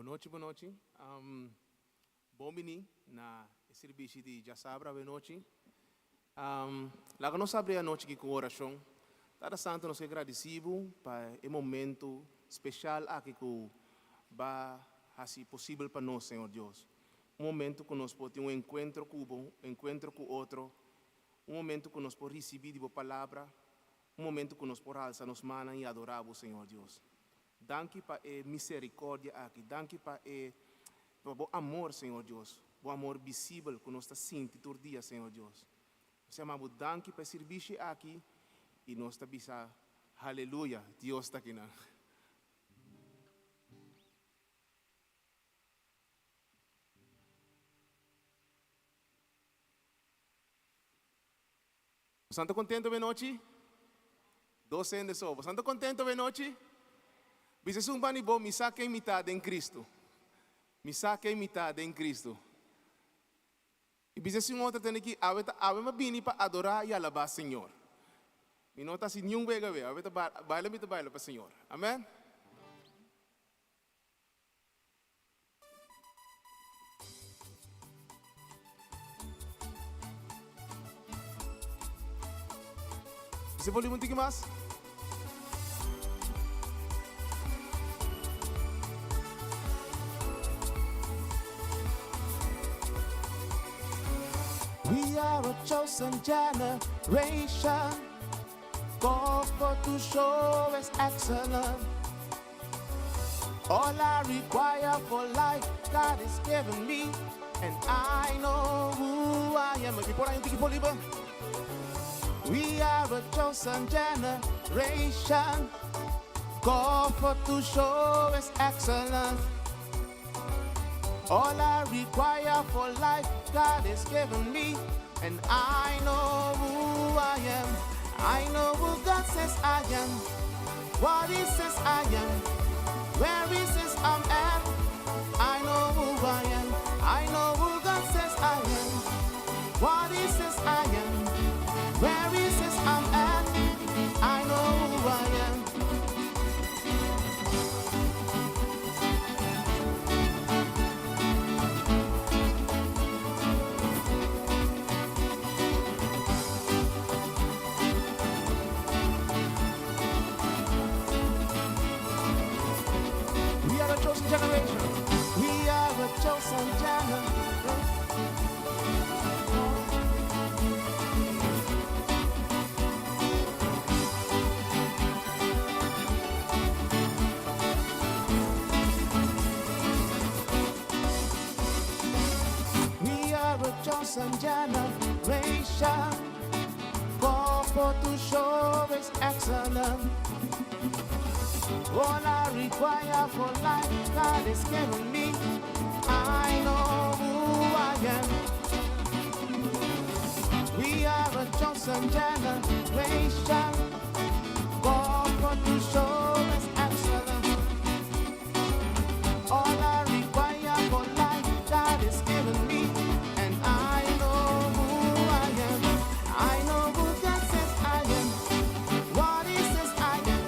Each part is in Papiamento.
Bon nochi, bon nochi. Bon bini na e sirbishi di djasabra awenochi. Laga nos abri anochi aki ku orashon. Tata Santu, nos ke gradisí bo pa e momento speshal aki ku Bo a hasi posibel pa nos, Señor Dios. Un momento ku nos por tin un enkuentro ku Bo, un enkuentro ku otro, un momento ku nos por risibí di Bo Palabra, un momento ku nos por alsa nos mannan i adorá Bo, Señor Dios. Danki pa e misericordia aki. Danki pa e pa bo amor, Señor Dios. Bo amor visibel cu nos ta sinti tur dia, Señor Dios. Nos ta yama bo danki pa e sirbishi aki y nos ta bisa, Haleluya, Dios ta akinan. Bosan ta contento benochi? Dos hende so. Bosan ta contento benochi? Bisa esun bani bo, Mi sa ken mi ta den Cristo. Mi sa ken mi ta den Cristo. I bisa esun otro tende ki, Awe ta awe mi a bini pa adora i alaba Señor. Mi no ta haci niun wega awe. Awe ta baila mi ta baila pa Señor. Amen. Bisa volume un tiki mas. We are a chosen generation, called for to show His excellence. All I require for life, God has given me, and I know who I am. Mi por hay un tiki volume? We are a chosen generation, called for to show His excellence. All I require for life, God has given me, and I know who I am. I know who God says I am, what He says I am, where He says I'm at. I know who I am. I know who God says I am, what He says I am, where He says I'm at. I know who I am. We are a chosen generation. We are a chosen generation. We are a chosen generation, called for to show His excellence. All I require for life, God has given me. I know who I am. We are a chosen generation, called for to show His excellence. All I require for life, God has given me, and I know who I am. I know who God says I am, what He says I am,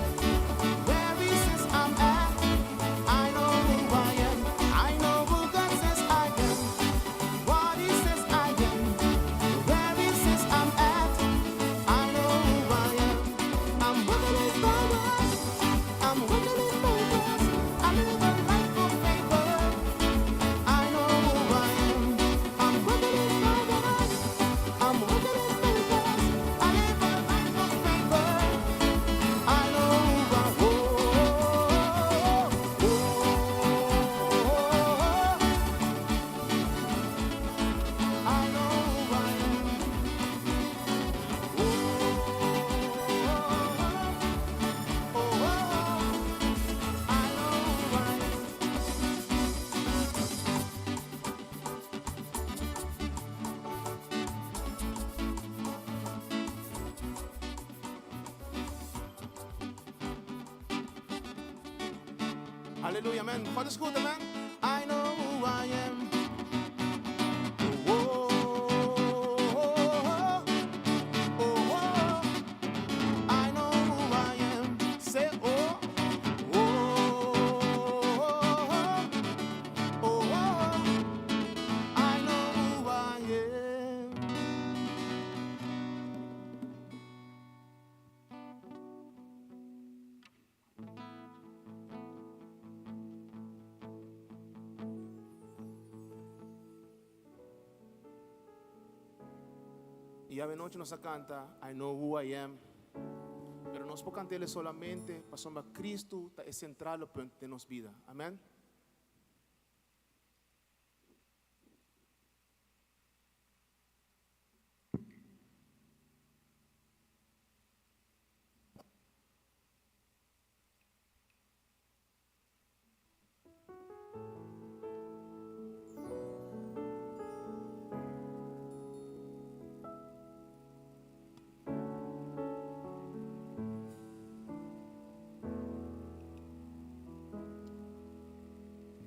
where He says I'm at. I know who I am. I know who God says I am, what He says I am, where He says I'm at. I know who I am. I'm walking in power. I'm walking in purpose. I live a life of favor. I know who I am. I'm walking in power. I'm walking in purpose. I live a life of favor. I know who I am. Oh, oh, oh. I know who I am. Oh, oh, oh, I know who I am. Aleluya, amen. God is good, amen. I know who I am. Oh, oh, oh, oh, I know who I am. Say oh, oh, oh, I anochi nos a kanta "I Know Who I Am". Pero nos por kant'é solamente pasobra Kristu ta e centrale punt di nos bida. Amèn.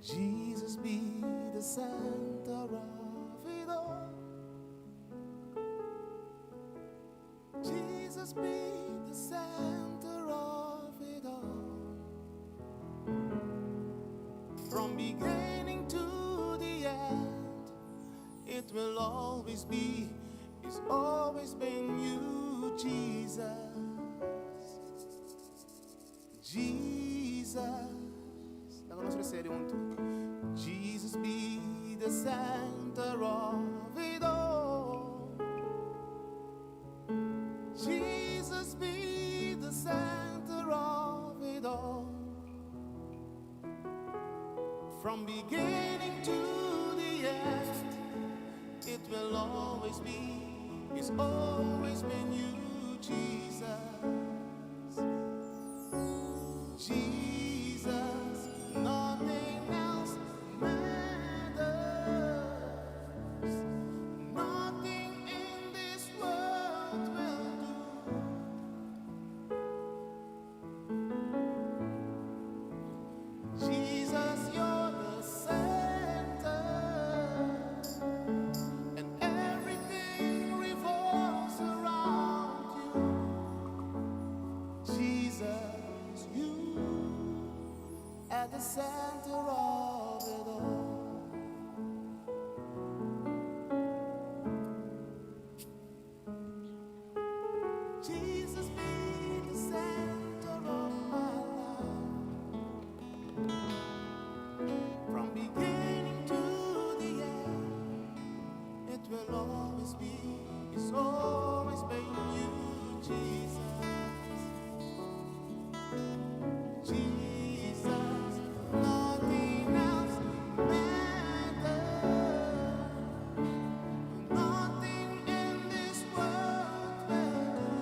Jesus be the center of it all. Jesus be the center of it all. From beginning to the end, it will always be, it's always been you, Jesus. Jesus. Laga nos reseri huntu. Jesus be the center of it all. Jesus be the center of it all. From beginning to the end, it will always be, it's always been you, Jesus. Jesus, nothing else matters. Nothing in this world will do. Jesus, you're the center, and everything revolves around you. Jesus, you at the center of it all. Jesus be the center of my life. From beginning to the end, it will always be, it's always been you, Jesus. Jesus, nothing else matters. Nothing in this world will do.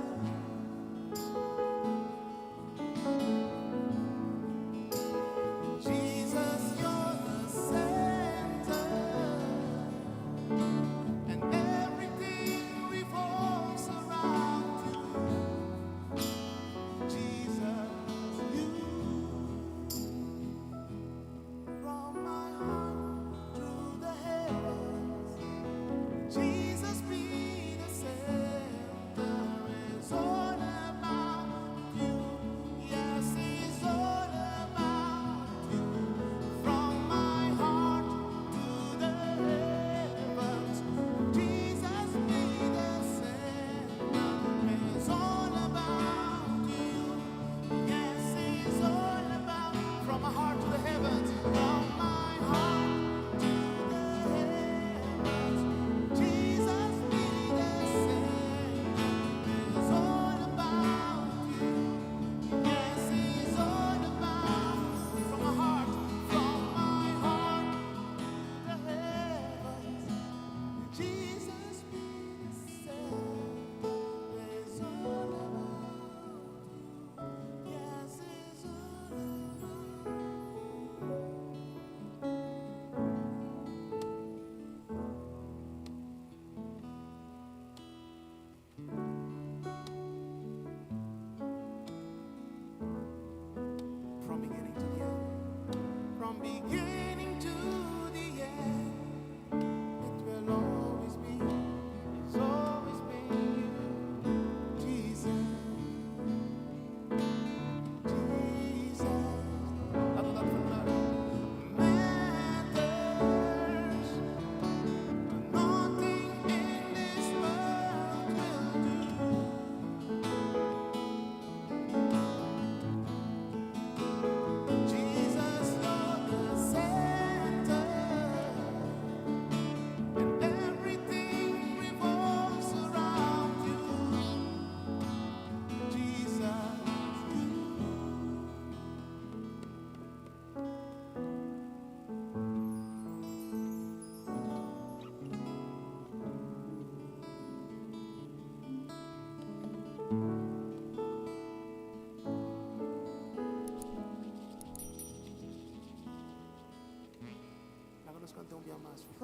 Jesus, you're the center, and everything revolves around you.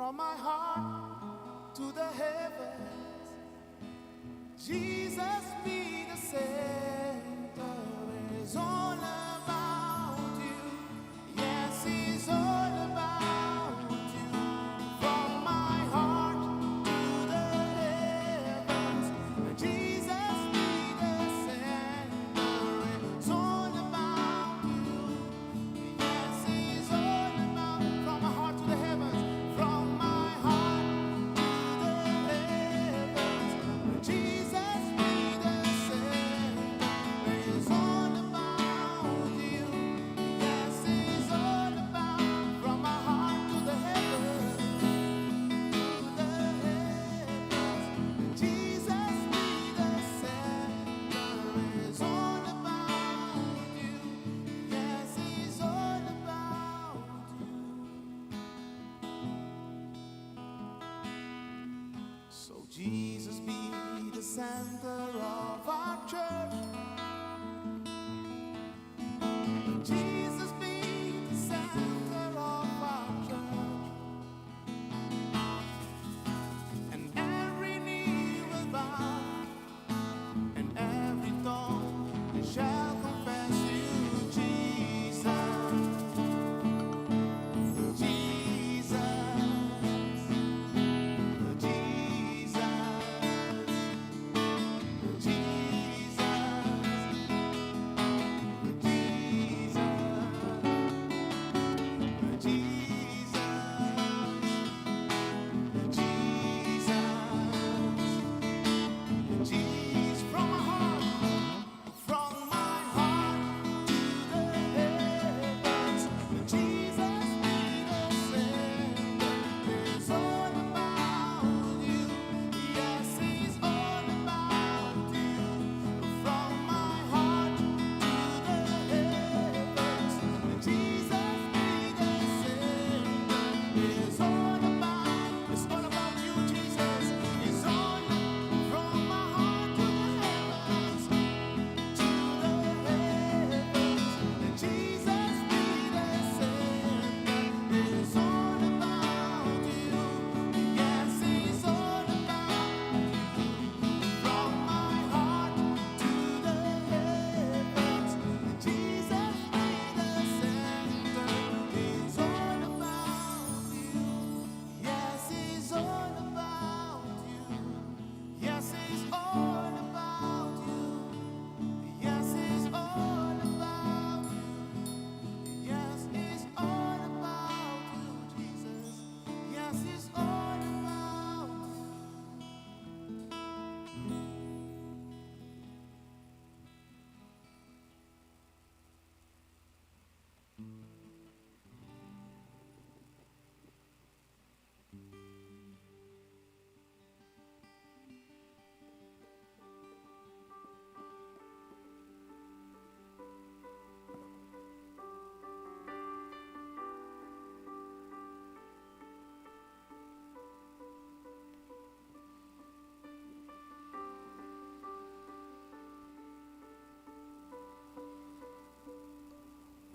From my heart to the heavens, Jesus be the center. It's all about you. Yes, it's all about you. From my heart to the heavens, Jesus be the center. It's all about you. Yes, it's all about from my heart to the heavens. From my heart to the heavens, Jesus be the center. It's all about you. Yes, it's all about from my heart to the heavens, to the heavens. Jesus be the center. It's all about you. Yes, it's all about you. So Jesus be the center of our church. Jesus be the center of our church. And every knee will bow, and every tongue shall confess you, Jesus. Jesus. Jesus. Jesus. Jesus. Jesus. Jesus. Jesus. From my heart to the heavens, Jesus be the center. It's all about you. Yes, it's all about you. From my heart to the heavens, Jesus be the center. It's all about you, Jesus. It's all from my heart to the heavens, to the heavens. Jesus be the center. It's all about you. Yes, it's all about you. From my heart to the heavens, Jesus be the center. It's all about you. Yes, it's all about you. Yes, it's all about you. Yes, it's all about you. Yes, it's all about you, Jesus. Yes, it's all about you.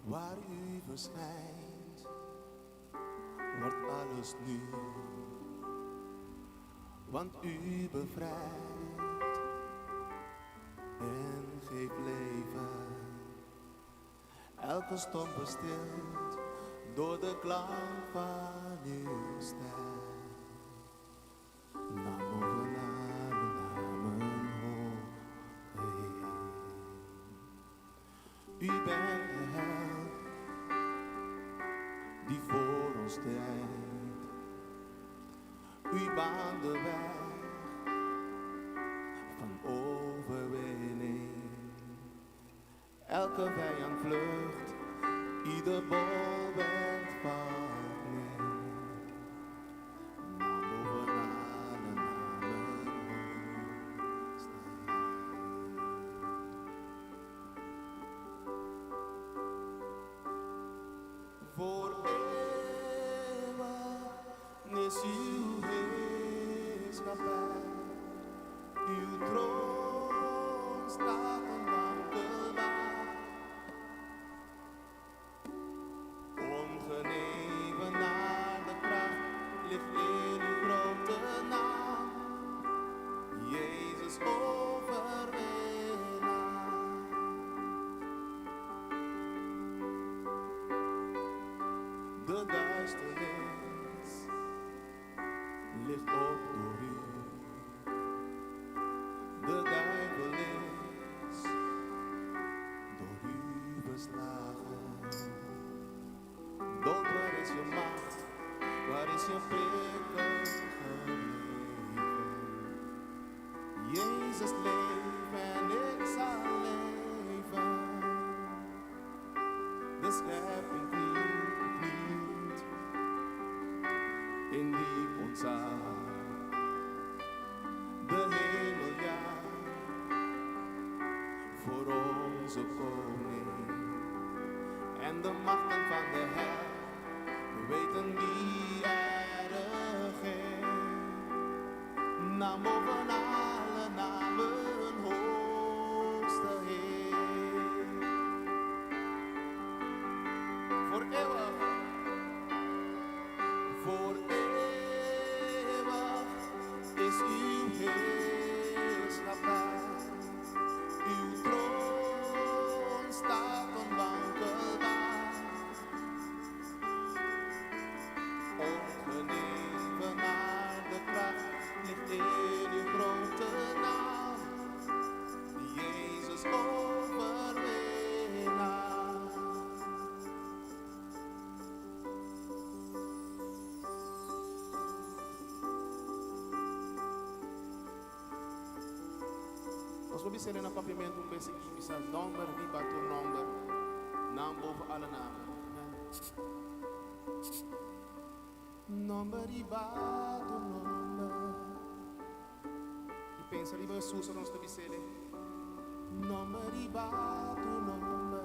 Waar u verschijnt, wordt alles nieuw. Want u bevrijdt en geeft leven. Elke storm verstilt door de klank van uw stem. Naam boven alle namen hoog verheven. U bent de held die voor ons strijdt. U baant de weg van overwinning. Elke vijand vlucht, ieder bolwerk valt neer. Naam boven alle namen hoog staat. Voor eeuwig is uw heerschappij. Uw troon staat onwankelbaar. Ongeëvenaarde kracht ligt De duisternis ligt op door u. De duivel is door u verslagen. Dood, waar is je macht? Waar is je prikkel gebleven? Jezus leeft en ik zal leven. De schepping knielt in diep ontzag. De hemel juicht voor onze koning. En de machten van de hel weten wie er regeert. Naam boven alle namen, hoogste Heer. Voor eeuwig, voor eeuwig is uw heerschappij. Uw troon staat onwankelbaar. Ongeëvenaarde kracht ligt in uw grote naam. Jezus overwinnaar. Nos por bisa na Papiamento un bes aki, bisa nòmber riba tur nòmber, naam boven alle namen. Nòmber riba tur nòmber. I pensa riba Jesus, nos ta bis'é. Nòmber riba tur nòmber.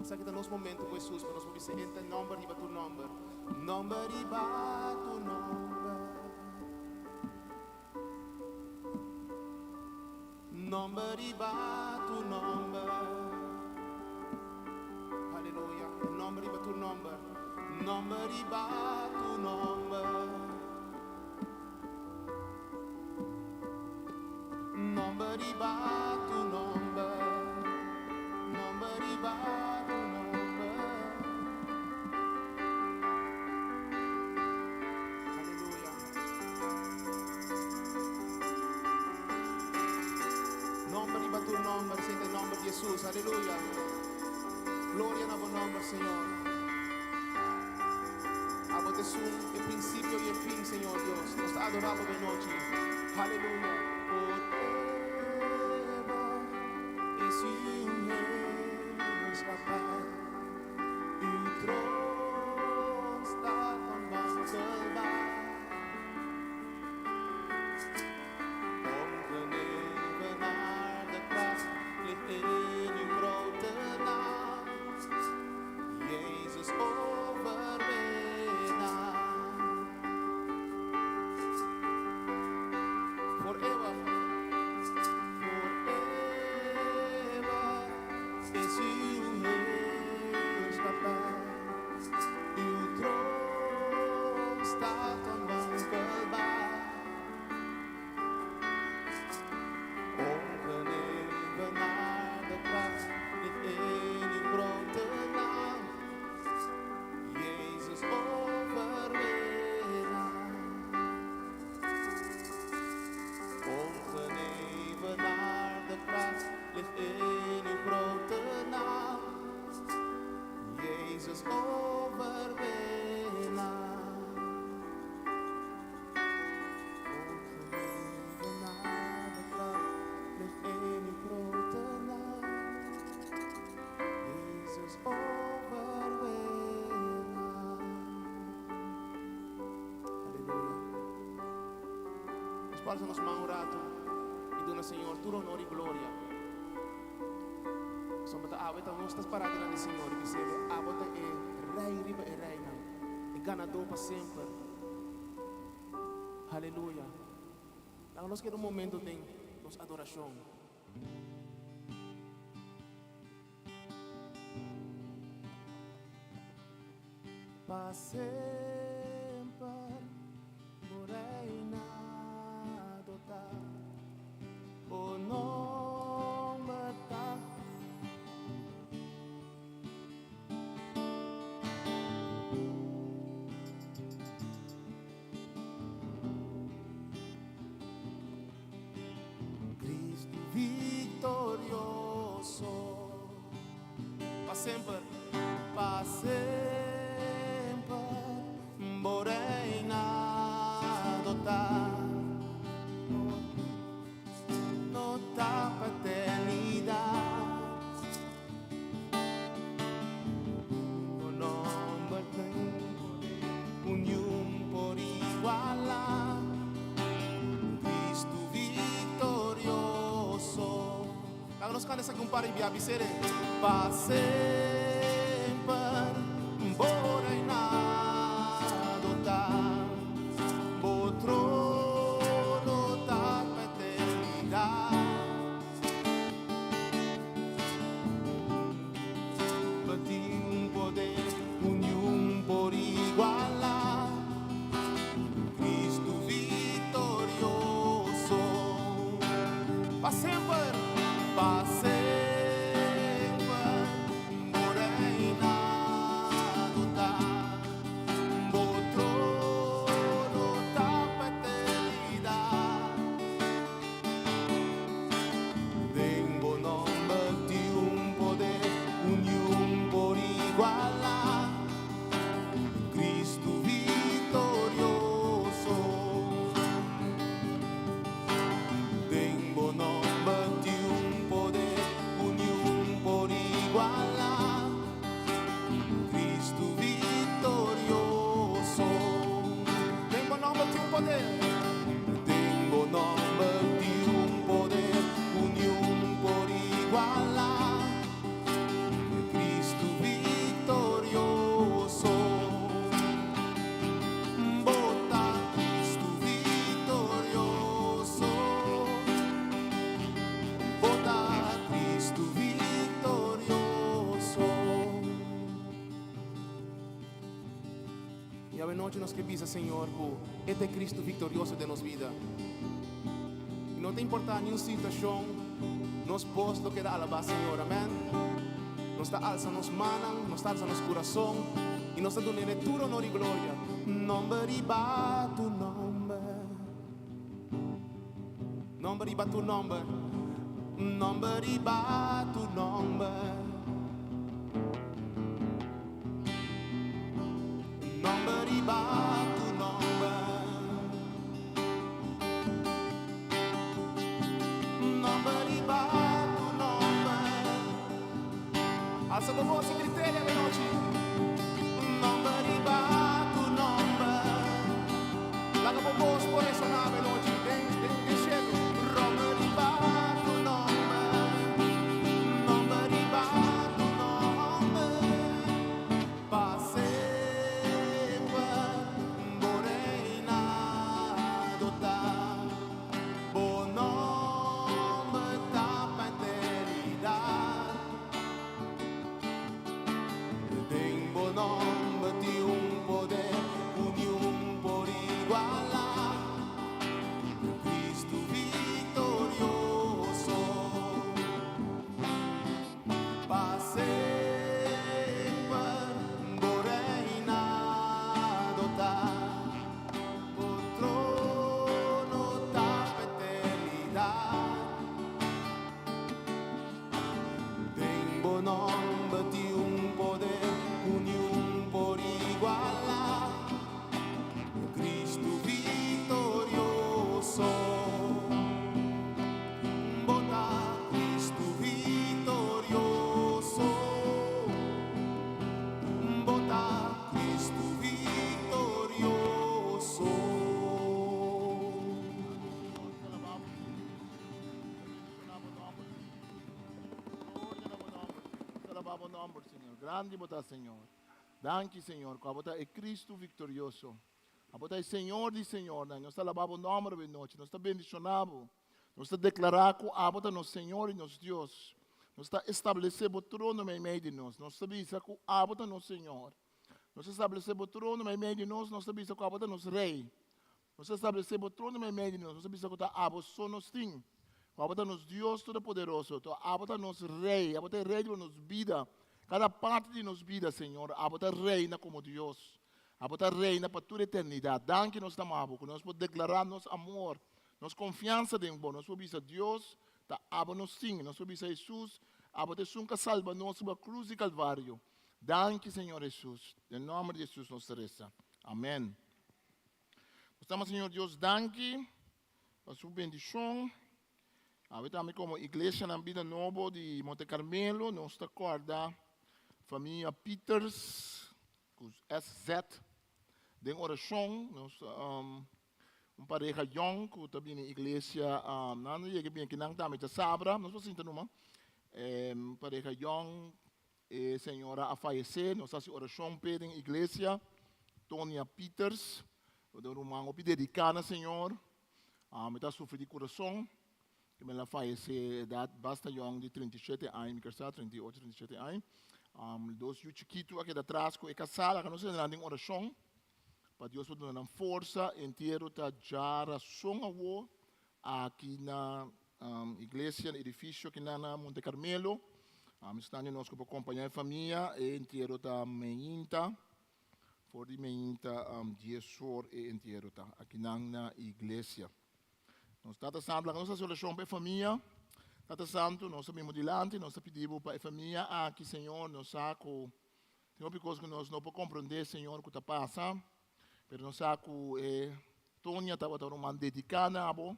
Esaki ta nos momento ku Jesus, pa nos por bisa e nòmber riba tur nòmber. Nòmber riba tur nòmber. Nòmber riba tur nòmber. Aleluya. Nòmber riba tur nòmber. Nòmber riba tur nòmber. Nòmber riba tur nòmber. Nòmber riba tur nòmber. Aleluya. Nòmber riba tur nòmber, esei ta nòmber di Jesus. Aleluya. Gloria na bo nòmber, Señor. Abo ta e prinsipio i e fin, Señor Dios. Nos ta adorá bo anochi. Aleluya. Voor eeuwig is uw heerschappij. Uw troon staat onwankelbaar. Ongeëvenaarde kracht ligt in uw grote naam. Jezus overwinnaar. Voor eeuwig. Voor eeuwig is uw heerschappij. Uw troon staat onwankelbaar. Ongeëvenaarde kracht ligt in uw grote naam. Jezus overwinnaar. Ongeëvenaarde kracht ligt in uw grote naam. Jezus overwinnaar. Ongeëvenaarde kracht ligt in uw grote naam. Jezus overwinnaar. Aleluya. Nos por alsa nos man un ratu i duna Señor tur honor i gloria. Pasobra ta awe ta nos ta pará dilanti di Señor i bis'é, abo ta e rei riba e reinan, e ganadó pa semper. Aleluya. Laga nos keda un momento den nos adorashon. Pa semper bo reinado ta. Bo nòmber ta. Pa semper, pa semper, bo reinado ta. No ta pa eternidat. Bo nòmber tin ku niun por igualá. Kristu viktorioso. Laga nos kanta esaki un par di bia, bis'é pa semper bo reinado ta. Bo trono ta pa eternidat. Bo tin un poder ku niun por igualá. Kristu viktorioso. Pa semper, pa semper, bo reinado ta. Bo trono ta pa eternidat. Den bo nòmber tin un poder, ku niun por igualá. Kristu viktorioso. Den bo nòmber tin un poder, ku niun por igualá. Kristu viktorioso. Den bo nòmber tin un poder. Den bo nòmber tin un poder, ku niun por igualá. Kristu viktorioso. Bo ta Kristu viktorioso. Bo ta Kristu viktorioso. I awe nochi nos ke bisa Señor ku E ta e Kristu viktorioso den nos bida. I no ta importá niun situashon, nos bos lo keda alabá Señor. Amèn. Nos ta alsa nos mannan, nos ta alsa nos kurason i nos ta dun'E tur honor i gloria. Nòmber riba tur nòmber. Nòmber riba tur nòmber. Nòmber riba tur nòmber. Nòmber riba tur nòmber. Nòmber riba tur nòmber. Alsa bo bos i grit'é awe nochi. Nòmber riba tur nòmber. Laga bo bos por resoná awe nochi. Den, den, den shelu. Nòmber riba tur nòmber. Nòmber riba tur nòmber. Pa semper bo reinado ta. Bo nòmber ta pa eternidat. Den bo nòmber tin un poder, ku niun por igualá. Kristu viktorioso. Pa semper bo reinado ta. Bo trono ta pa eternidat. Den bo nòmber tin un poder, ku niun por igualá. Kristu viktorioso. Bo ta Kristu viktorioso. Bo ta Kristu viktorioso. Alabá bo nòmber, Señor. Grandi bo ta, Señor. Danki, Señor, ku abo ta e Kristu viktorioso. Abo ta e Señor di señornan. Nos ta alabá bo nòmber awe nochi. Nos ta bendishoná bo. Nos ta deklará ku abo ta nos Señor i nos Dios. Nos ta establesé bo trono meimei di nos. Nos ta bisa ku abo ta nos Señor. Nos ta establesé bo trono meimei di nos. Nos ta bisa ku abo ta nos Rei. Nos ta establesé bo trono meimei di nos. Nos ta bisa ku ta abo so nos tin. Ku abo ta nos Dios Todopoderoso. To abo ta nos Rei. Abo ta e Rei di nos bida. Kada parti di nos bida, Señor, abo ta reina komo Dios. Abo ta reina pa tur eternidat. Danki nos ta ama bo, ku nos por deklará nos amor, nos konfiansa den bo. Nos por bisa, Dios. Ta abo nos tin. Nos por bisa, Hesus, abo ta esun ku a salba nos riba krus di Kalvario. Danki, Señor Hesus. Den nòmber di Hesus nos ta resa. Amèn. Nos ta ama Señor Dios danki pa su bendishon. Awe tambe komo Iglesianan Bida Nobo di Monte Carmelo nos ta kòrda famia Pieters ku SZ den orashon. Nos un pareha yòn ku ta bini iglesia, nan a yega bin aki nan tambe djasabra, nos por sinta numa. Un pareha yòn, e señora a fayesé, nos a hasi orashon p'e den iglesia, Tonia Pieters, un ruman hopi dediká na Señor. Mi ta sufri di kurason, ku mi a fayesé edat basta yòn di 37 aña, mi ker sa 38, 37 aña. Dos yu chikitu a keda atras ku e kasá, laga nos tene nan den orashon pa Dios por duna nan forsa. Entiero ta djarason awo aki na iglesia, na edifisio aki na Monte Carmelo. Mi sta di nos ku por kompañá e famia. E entiero ta meinta. For di meinta dies or e entiero ta akinan na iglesia. Nos Tata Santu, laga nos hasi orashon pa e famia. Tata Santu, nos ta bini bo dilanti, nos ta pidi bo pa e famia aki, Señor. Nos sa ku tin hopi kos ku nos no por komprondé, Señor, ku ta pasa, pero nos sa ku e Tonia tabata un ruman dediká na bo.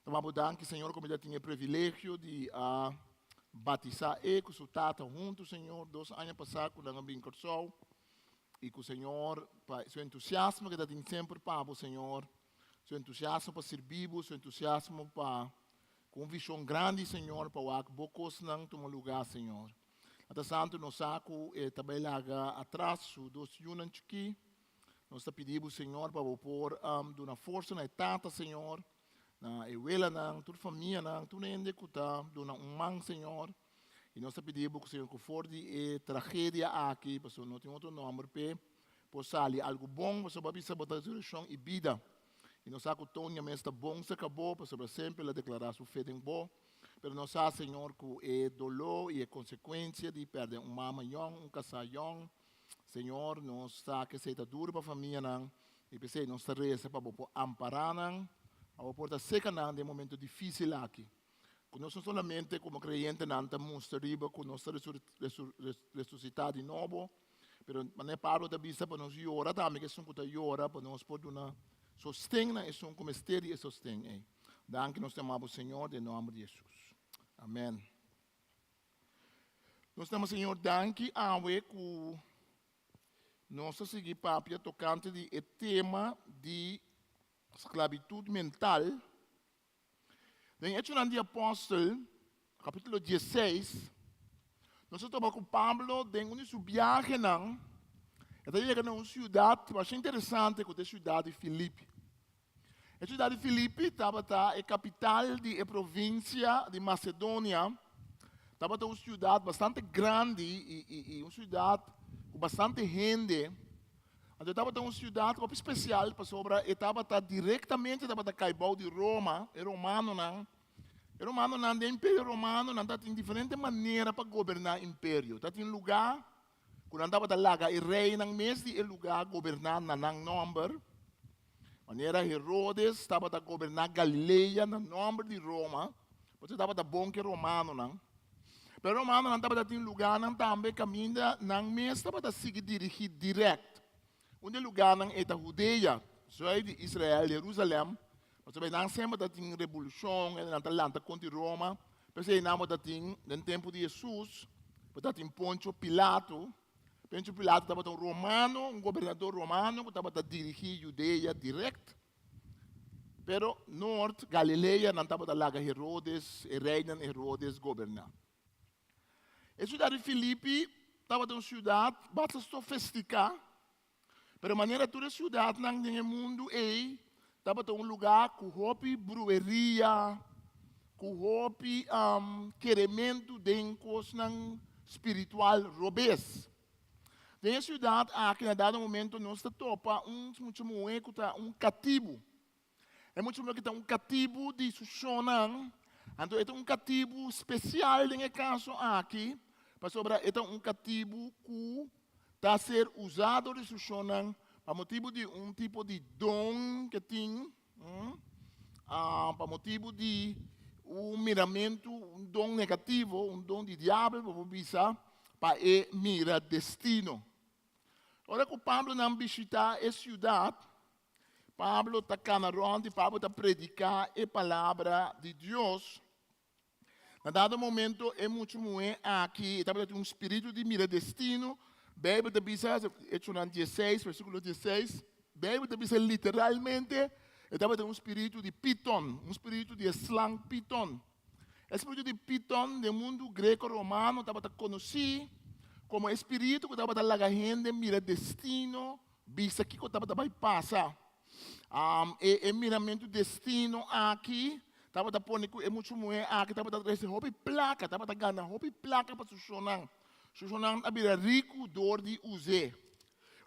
Ta manda bo danki, Señor, ku mi ta tin e privilegio di a batisá e ku su tata huntu, Señor, dos aña pasá ku nan a bin Kòrsou. I ku Señor, pa su entusiasmo ku e ta tin semper pa bo, Señor, su entusiasmo pa sirbi bo, su entusiasmo pa ku un vishon grandi, Señor, pa wak bo kosnan tuma lugá, Señor. Tata Santu, nos sa ku e ta bai laga atras su dos yunan chikí. Nos ta pidi bo, Señor, pa bo por duna forsa na e tata, Señor, na e welanan, tur famianan, tur hende ku ta duna un man, Señor. I nos ta pidi bo, Señor, ku for di e tragedia aki, pasobra no tin otro nòmber p'e, por sali algu bon, pasobra bo a bisa bo ta resurekshon i bida. I nos sa ku Tonia mes ta bon serka bo, pasobra semper el a deklará su fe den bo. Pero nos sa, Señor, ku e doló i e konsekuensia di pèrdè un mama yòn, un kasá yòn, Señor, nos sa ku esei ta duru pa famianan, i p'esei nos ta resa pa bo por ampará nan, pa bo por ta seka nan den e momento difísil aki. Ku nos no solamente komo kreyentenan ta mustra riba ku nos ta resusitá di nobo, pero manera Pablo ta bisa pa nos yora tambe ku esun ku ta yora, pa nos por duna sosten na esun ku mester di e sosten ei. Danki nos ta yama bo Señor den nòmber di Hesus. Amèn. Nos ta yama Señor danki awe ku nos ta sigui papia tokante di e tema di sklabitut mental. Den Echonan di Apòstel, kapítulo dieseis, nos ta topa ku Pablo den un di su biahenan. E ta yega na un siudat masha interesante ku ta e siudat di Filipi. E siudat di Filipi tabata e kapital di e provinsia di Masedonia. Tabata un siudat bastante grandi i un siudat ku bastante hende. Anto e tabata un siudat hopi spesial pasobra e tabata direktamente tabata kai bou di Roma, e romanonan. E romanonan den Imperio Romano nan tabatin diferente manera pa goberná imperio. Tabatin lugá ku nan tabata laga e reinan mes di e lugá goberná na nan nòmber. Manera Herodes tabata goberná Galilea na nòmber di Roma, pasobra e tabata bon ku e romanonan. Pero e romanonan tabata tin lugánan tambe kaminda nan mes tabata sigui dirigí dirèkt. Un di e lugánan ei ta Hudea, zùit di Israel, Herúsalèm, pasobra einan semper ta tin rebolushon, nan ta lanta kontra Roma. P'esei einan bo ta tin, den tempu di Hesus, bo ta tin Poncho Pilato. Poncho Pilato tabata un romano, un gobernador romano ku tabata dirigí Judea dirèkt. Pero nort, Galilea, nan tabata laga Herodes, e reinan Herodes, goberná. E siudat di Filipi tabata un siudat basta sofistiká, pero manera tur e siudatnan den e mundu ei, tabata un lugá ku hopi brueria, ku hopi kerementu den kosnan spiritual robes. Den e siudat aki na dado momento nos ta topa un mucha muhé ku ta un katibu. E mucha muhé aki ta un katibu di su shonnan, anto e ta un katibu spesial den e kaso aki, pasobra e ta un katibu ku ta ser usá dor di su shonnan pa motibu di un tipo di don ke tin, pa motibu di. un miramentu, un don negativo, un don di diabel, bo por bisa, pa e mira destino. Ora ku Pablonan bishitá e siudat, Pablo ta kana rònt i Pablo ta prediká e palabra di Dios. Na dado momento e mucha muhé aki e tabata tin un spiritu di mira destino. Beibel ta bisa, Echonan dieseis, versíkulo dieseis, Beibel ta bisa literalmente e tabata un spiritu di piton, un spiritu di e slang piton. E spiritu di piton den mundu greko-romano tabata konosí komo e spiritu ku tabata laga hende mira destino, bisa kiko tabata bai pasa. E e miramentu destino aki tabata pone ku e mucha muhé aki tabata trese hopi plaka, tabata gana hopi plaka pa su shonnan. Su shonnan a bira riku dor di us'é.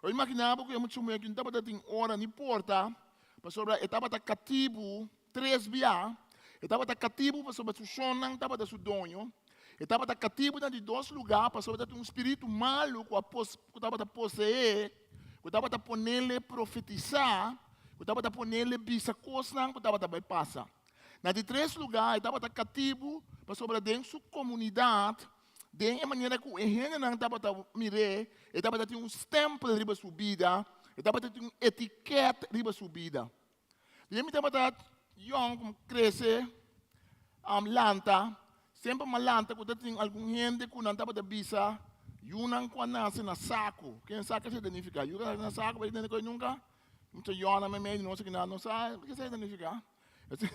Bo imaginá bo ku e mucha muhé aki no tabata tin ora ni porta, pasobra e tabata katibu tres bia. E tabata katibu pasobra su shonnan tabata su doño. E tabata katibu na di dos lugá pasobra tabatin un spiritu malu ku a ku tabata poseé, ku tabata ponele profetisá, ku tabata ponele bisa kosnan ku tabata bai pasa. Na di tres lugá e tabata katibu pasobra den su komunidat, den e manera ku e hendenan tabata mir'é, e tabata tin un stèmpel riba su bida, e tabata tin un etikèt riba su bida. Di mi tabata yòn ku mi krese lanta, semper mi a lanta ku ta tin algun hende ku nan tabata bisa yunan ku a nase na saku. Ken sa ke esei ta nifiká? Yu ku a nase na saku, bo a tende ku nunka? Mucha yònnan meimei di nos aki nan no sa ke esei ta nifiká. Tin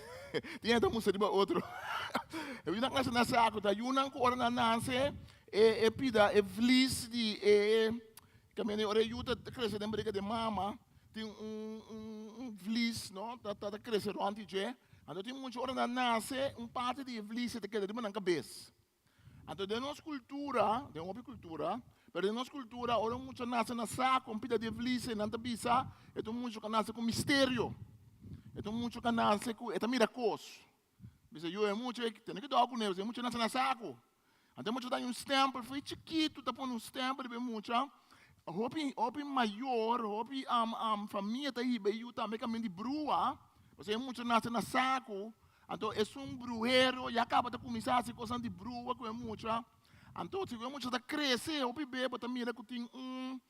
hende ta mustra riba otro. E yunan ku nase na saku ta yunan ku ora nan nase e pida e vlies di e kaminda ora e yu ta krese den barika di mama. Tin un un vlies no ta ta krese rònt di dje. Anto tin mucha ora nan nase un parti di e vlies ta keda riba nan kabes. Anto den nos kultura, den hopi kultura, pero den nos kultura ora un mucha nase na sako un pida di e vlies nan ta bisa e ta un mucha ku a nase ku misterio. E ta un mucha ku a nase ku e ta mira kos. Bisa yo e mucha ei tene kuidou kuné pasobra e mucha nase na sako. Anto e mucha ta haña un stèmpel for e chikitu ta pone un stèmpel riba e mucha. Hopi hopi mayor, hopi famia ta hiba e yu tambe kaminda di brua, pasobra e mucha nase na saku. Anto esun bruhero ya kaba ta kuminsá hasi kosnan di brua ku e mucha. Anto si ku e mucha ta krese hopi be bo ta mira ku tin un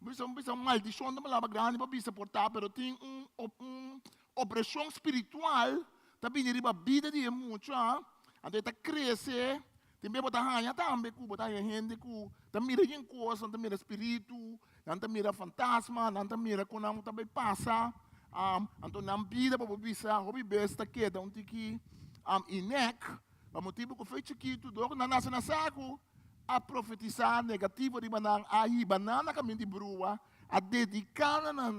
bisa bisa un maldishon ta palabra grandi pa bisa por ta pero tin un un opreshon spiritual ta bini riba bida di e mucha, anto e ta krese, tin bes bo ta haña tambe ku bo ta haña hende ku ta mira yen kos, nan ta mira spiritu, nan ta mira fantasma, nan ta mira kon nan ta bai pasa, anto nan bida bo por bisa hopi bes ta keda un tiki inek, pa motibu ku fe chikitu dor ku nan nase na saku a profetisá negativo riba nan, a hiba nan na kaminda di brua, a dediká nan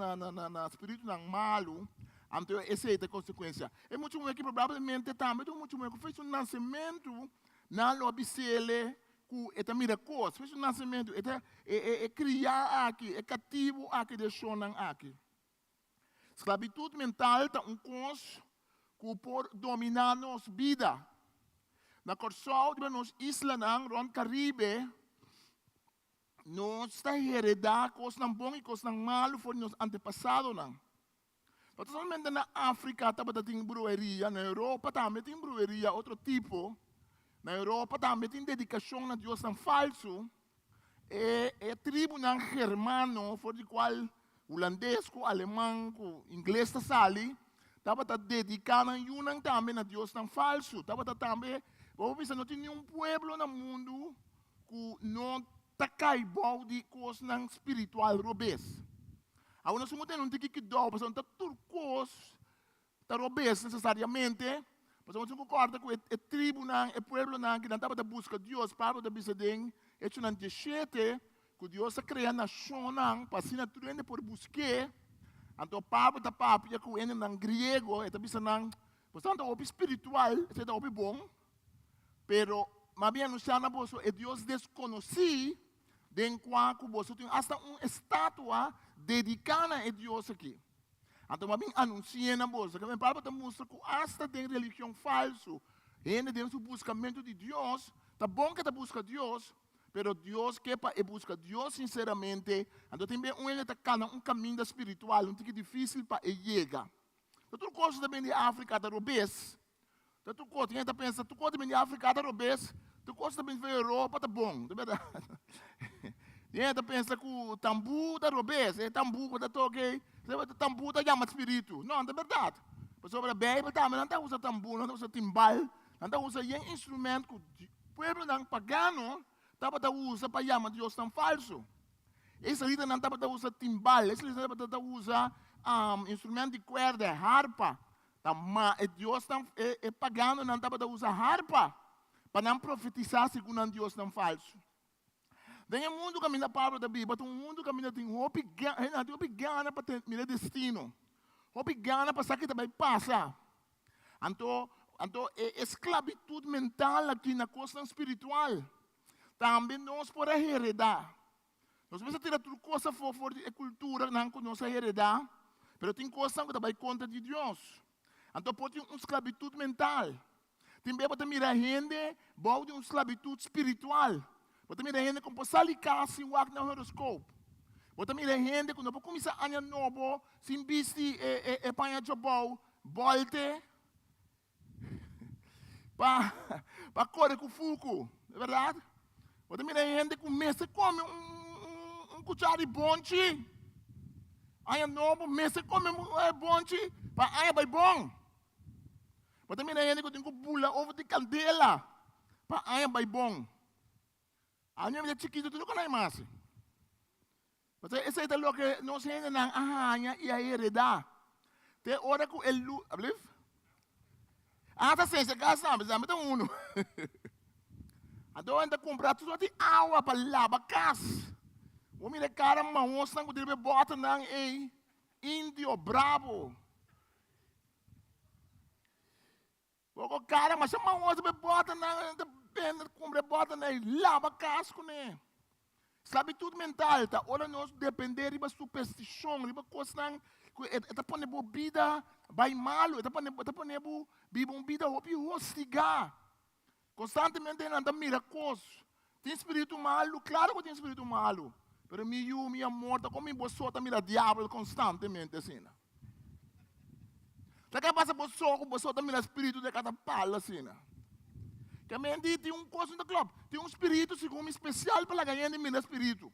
na spiritunan malu, anto esei ta e konsekuensia. E mucha muhé aki probablemente tambe ta un mucha muhé ku for su nasementu nan lo a bis'ele ku e ta mira kos. For su nasementu e ta e kriá aki, e katibu aki di e shonnan aki. Sklabitut mental ta un kos ku por dominá nos bida. Na Kòrsou riba nos islanan rònt Karibe, Nos ta heredá kosnan bon i kosnan malu for di nos antepasadonan. No ta solamente na Afrika tabata tin brueria, na Europa tambe tin brueria otro tipo. Na Europa tambe tin dedikashon na diosnan falsu. E e tribunan germano for di kual hulandes ku aleman ku ingles ta sali, tabata dediká nan yunan tambe na diosnan falsu. Tabata tambe, bo por bisa no tin niun pueblo na mundu ku no ta kai bou di kosnan spiritual robes. Awor nos tin ku tene un tiki kidou pasobra no ta tur kos ta robes nesesariamente, pasobra nos tin ku kòrda ku e tribunan, e pueblonan ku nan tabata buska Dios, Pablo ta bisa den Hechonan dieshete ku Dios a krea nashonnan pa asina tur hende por busk'é. Anto Pablo ta papia ku hendenan griego, e ta bisa nan, Boso ta hopi spiritual, esei ta hopi bon, Pero m'a bin anunsiá na boso e Dios deskonosí den kua ku boso tin asta un estatua dediká na e Dios akí. Anto m'a bin anunsi'é na boso. Kende Pablo ta mustra ku asta den religion falsu, hende den su buskamentu di Dios, ta bon ku e ta buska Dios, pero Dios ke pa e buska Dios sinseramente. Anto tin bes un hende ta kana un kaminda spiritual un tiki difísil pa e yega. No tur kos ku ta bini di Afrika ta robes. Ta tur kos, tin hende ta pensa tur kos ta bini di Afrika ta robes, tur kos ta bini for Europa ta bon, ta bèrdat? Tin hende ta pensa ku tambú ta robes, e tambú ku ta toka ei, tambú ta yama spiritu. No, no ta bèrdat. Pasobra Beibel tambe nan ta usa tambú, nan ta usa timbal, nan ta usa yen instrument ku pueblonan pagano tabata usa pa yama diosnan falsu. E israelitanan tabata usa timbal, e israelitanan tabata usa instrument di kuèrdè, harpa. Ta ma e diosnan, e, e paganonan tabata usa harpa pa nan profetisá segun nan diosnan falsu. Den e mundu kaminda Pablo ta biba, ta un mundu kaminda tin hopi ga, hendenan tin hopi gana pa ten, mira destino. Hopi gana pa sa ki ta bai pasa. Anto, anto e esklabitut mental aki na kosnan spiritual, tambe nos por a heredá. Nos mester tira tur kos afó for di e kulturanan ku nos a heredá, pero tin kosnan ku ta bai kontra di Dios. Anto por tin un sklabitut mental. Tin bes bo ta mira hende bou di un sklabitut spiritual. Bo ta mira hende ku no por sali kas sin wak nan horoskop. Bo ta mira hende ku no por kuminsá aña nobo sin bisti e paña djobou, bòlte pa pa kore ku fuku, e bèrdat? Bo ta mira hende ku mester kome un un un kuchara di bonchi aña nobo, mester kome un bonchi pa aña bai bon. Bo ta mira hende ku tin ku bula over di kandela pa aña bai bon. Aña mi ta chikitu tur loke nan a hasi. Pasobra esei ta loke nos hendenan a haña i a heredá. Te ora ku e lus, ablief? Ah, ta sensia kas tambe, tambe ta unu. Anto nan ta kumpra tur sort di awa pa laba kas. Bo mira e kara mahosnan ku tin riba e bòternan ei, indio brabo. Poko kara masha mahoso pa e bòternan ta bende kumpra e bòternan ei laba kas kuné. Sklabitut mental ta ora nos dependé riba superstishon, riba kosnan ku e ta pone bo bida bai malu, e ta pone e ta pone bo biba un bida hopi hostigá. Konstantemente nan ta mira kos. Tin spiritu malu? Klaro ku tin spiritu malu. Pero mi yu, mi amor, ta kon mi bo so ta mira diabel konstantemente asina? Ta ke pasa bo so ku bo so ta mira spiritu den kada palo asina? Ke men di tin un kos no ta klòp. Tin un spiritu segun mi spesial pa laga hende mira spiritu.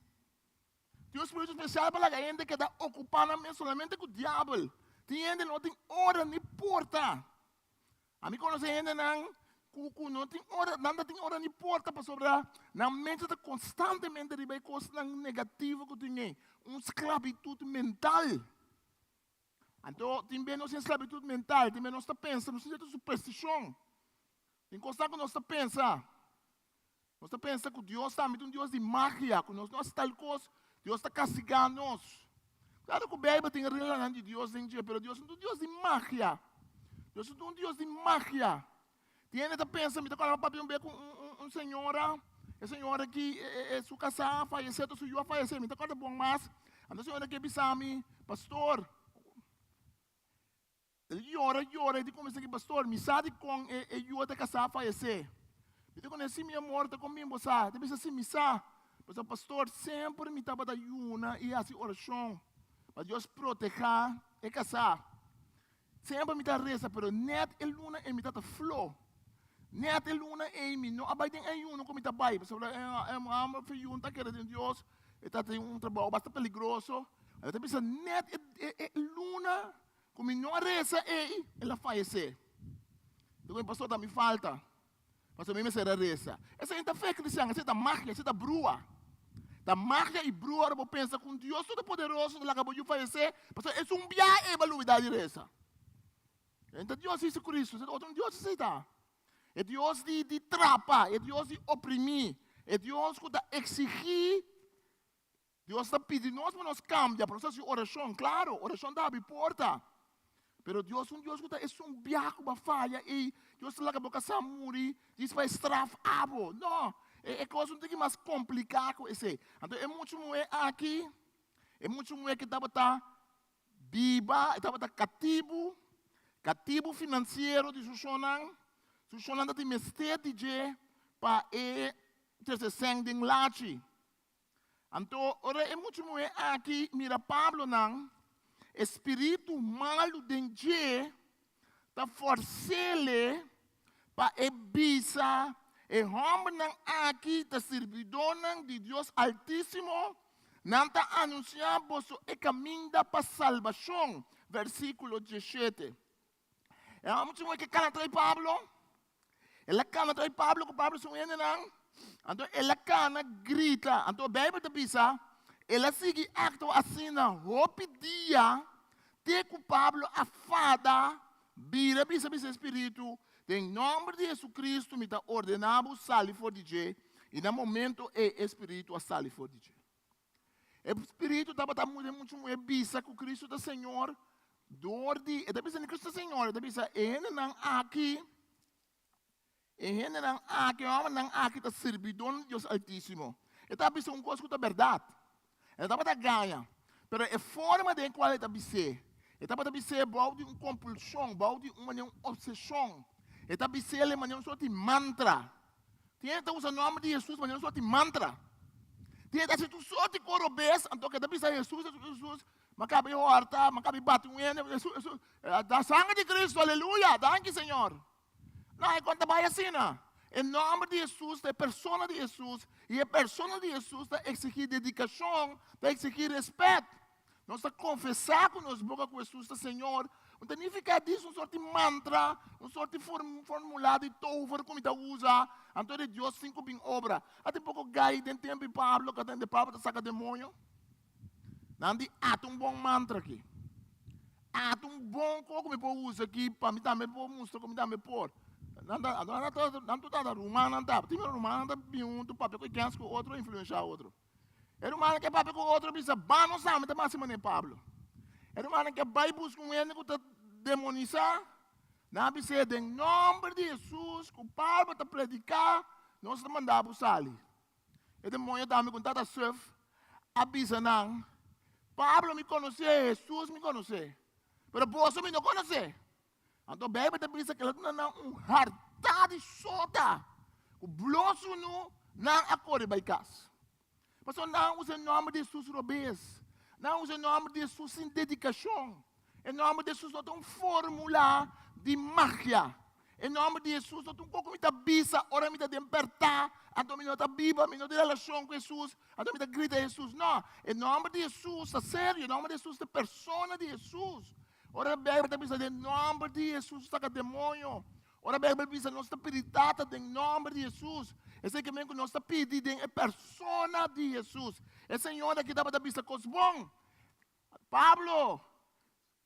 Tin un spiritu spesial pa laga hende keda okupá nan mes solamente ku diabel. Tin hende no tin ora ni porta. Ami konosé hendenan ku ku no tin ora, nan ta tin ora ni porta pasobra nan mente ta konstantemente riba e kosnan negativo ku tin ei. Un sklabitut mental. Anto tin bes nos tin sklabitut mental, tin bes nos ta pensa, nos tin sierto superstishon. Tin kosnan ku nos ta pensa. Nos ta pensa ku Dios tambe ta un Dios di magia, ku nos no hasi tal kos, Dios ta kastigá nos. Klaro ku Beibel tin e reglanan di Dios den dje, pero Dios no ta un Dios di magia. Dios no ta un Dios di magia. Tin hende ta pensa, mi ta kòrda papia un bes ku un señora, e señora aki su kasá a fayesé, su yu a fayesé, mi ta kòrda bon mas. Anto e señora aki a bisa mi, Pastor, El yora, yora, e di kuminsá ki, Pastor, mi sa dikon e e yu a ta kasá a fayesé. Mi ta koné, Si mi amor ta kon bin bo sa? E ta bisa, Si, mi sa. Pasobra, pastor, semper mi tabata yuna i hasi orashon pa Dios protehá e kasá. Semper mi ta resa, pero nèt e luna ei mi tabata flo. Nèt e luna ei mi no a bai den ayuno ku mi ta bai, pasobra e hòmber feyun ta kere den Dios, e ta tin un trabou basta peligroso. E ta bisa, Nèt e e luna Ku mi no a resa ei, el a fayesé. Dikon pastor ta mi falta? Pasobra mi mester a resa. Esei no ta fe kristian, esei ta magia, esei ta brua. Ta magia i brua ora bo pensa ku un Dios todopoderoso ta laga bo yu fayesé, pasobra esun bia ei bo a lubidá di resa. E no ta Dios Jesucristo, esei ta otro un Dios esei ta. E Dios di di trapa, e Dios di oprimí, e Dios ku ta eksigí. Dios ta pidi nos pa nos kambia, pa nos hasi orashon. Klaro, orashon ta habri porta. Pero Dios un Dios ku ta esun biaha ku bo a faya ei, Dios ta laga bo kasá muri djis pa e straf abo. No, e kos un tiki mas kompliká ku esei. Anto e mucha muhé aki, e mucha muhé ku tabata biba, e tabata katibu, katibu finansiero di su shonnan, su shonnan ta tin mester di dje pa e trese sèn den lachi. Anto ora e mucha muhé aki mira Pablo nan, e spiritu malu den dje ta fòrs'é. pa e bisa, E hòmbernan aki ta sirbidónan di Dios Altísimo, nan ta anunsiá boso e kaminda pa salbashon. Versíkulo diesshete. E hòmber tin ke kana tras di Pablo. El a kana tras di Pablo ku Pablo su hendenan. Anto el a kana grita. Anto Beibel ta bisa, el a sigui aktua asina hopi dia te ku Pablo a fada bira bisa bisa e spiritu, Den nòmber di Hesukristu mi ta ordená bo sali for di dje. I na momento ei e spiritu a sali for di dje. E spiritu tabata muda muchu muhé bisa ku Kristu ta Señor dor di, e ta bisa ni Kristu ta Señor, e ta bisa e hendenan aki, e hendenan aki, e hòmbernan aki ta sirbidónan di Dios Altísimo. E ta bisa un kos ku ta bèrdat. E tabata gaña, pero e forma den kual e ta bis'é, e tabata bis'é bou di un kompulshon, bou di un manera un opseshon. E ta bis'é manera un sort di mantra. Tin hende ta usa nòmber di Hesus manera un sort di mantra. Tin hende ta hasi tur sort di kos robes, anto ke ta bisa Hesus, Hesus, Hesus, m'a kaba di hòrta, m'a kaba di bati un hende, Hesus, Hesus, da sangre di Cristo, aleluya, danki Señor. No, e kon ta bai asina. E nòmber di Hesus ta e persona di Hesus, i e persona di Hesus ta eksigí dedikashon, ta eksigí rèspèt. Nos ta konfesá ku nos boka ku Hesus ta Señor, no ta nifiká dis un sort di mantra, un sort di formulá di tover ku mi ta usa, anto di Dios tin ku bin obra. A tin poko gai den tempu di Pablo ku a tende Pablo ta saka demoño. Nan di ata un bon mantra aki. Ata un bon kos ku mi por usa aki pa mi tambe por mustra ku mi tambe por. Nan ta, nan ta, nan tur ta rumannan ta. Tin rumannan ta bin huntu papia ku e kens ku otro, influenshá otro. E rumannan ke papia ku otro bisa, Ban nos tambe ta hasi manera Pablo. E rumannan ke bai buska un hende ku ta demonisá, nan a bis'é, Den nòmber di Hesus ku Pablo ta prediká, nos ta manda bo sali. E demoño tambe ku tata sùf a bisa nan, Pablo mi konosé, Hesus mi konosé, pero boso mi no konosé. Anto Beibel ta bisa ku el a duna nan un hartá di sota, ku blo sunu nan a kore bai kas. Pasobra nan a usa e nòmber di Hesus robes, nan a usa e nòmber di Hesus sin dedikashon. E nòmber di Hesus no ta un fórmula di magia. E nòmber di Hesus no ta un kos ku mi ta bisa ora mi ta den pèrtá, anto mi no ta biba, mi no tin relashon ku Hesus, anto mi ta grita Hesus. No, e nòmber di Hesus ta serio, e nòmber di Hesus ta e persona di Hesus. Ora Beibel ta bisa den nòmber di Hesus saka demoño. Ora Beibel bisa nos ta pidi Tata den nòmber di Hesus, esei ke men ku nos ta pidi den e persona di Hesus. E señor aki tabata bisa kos bon. Pablo,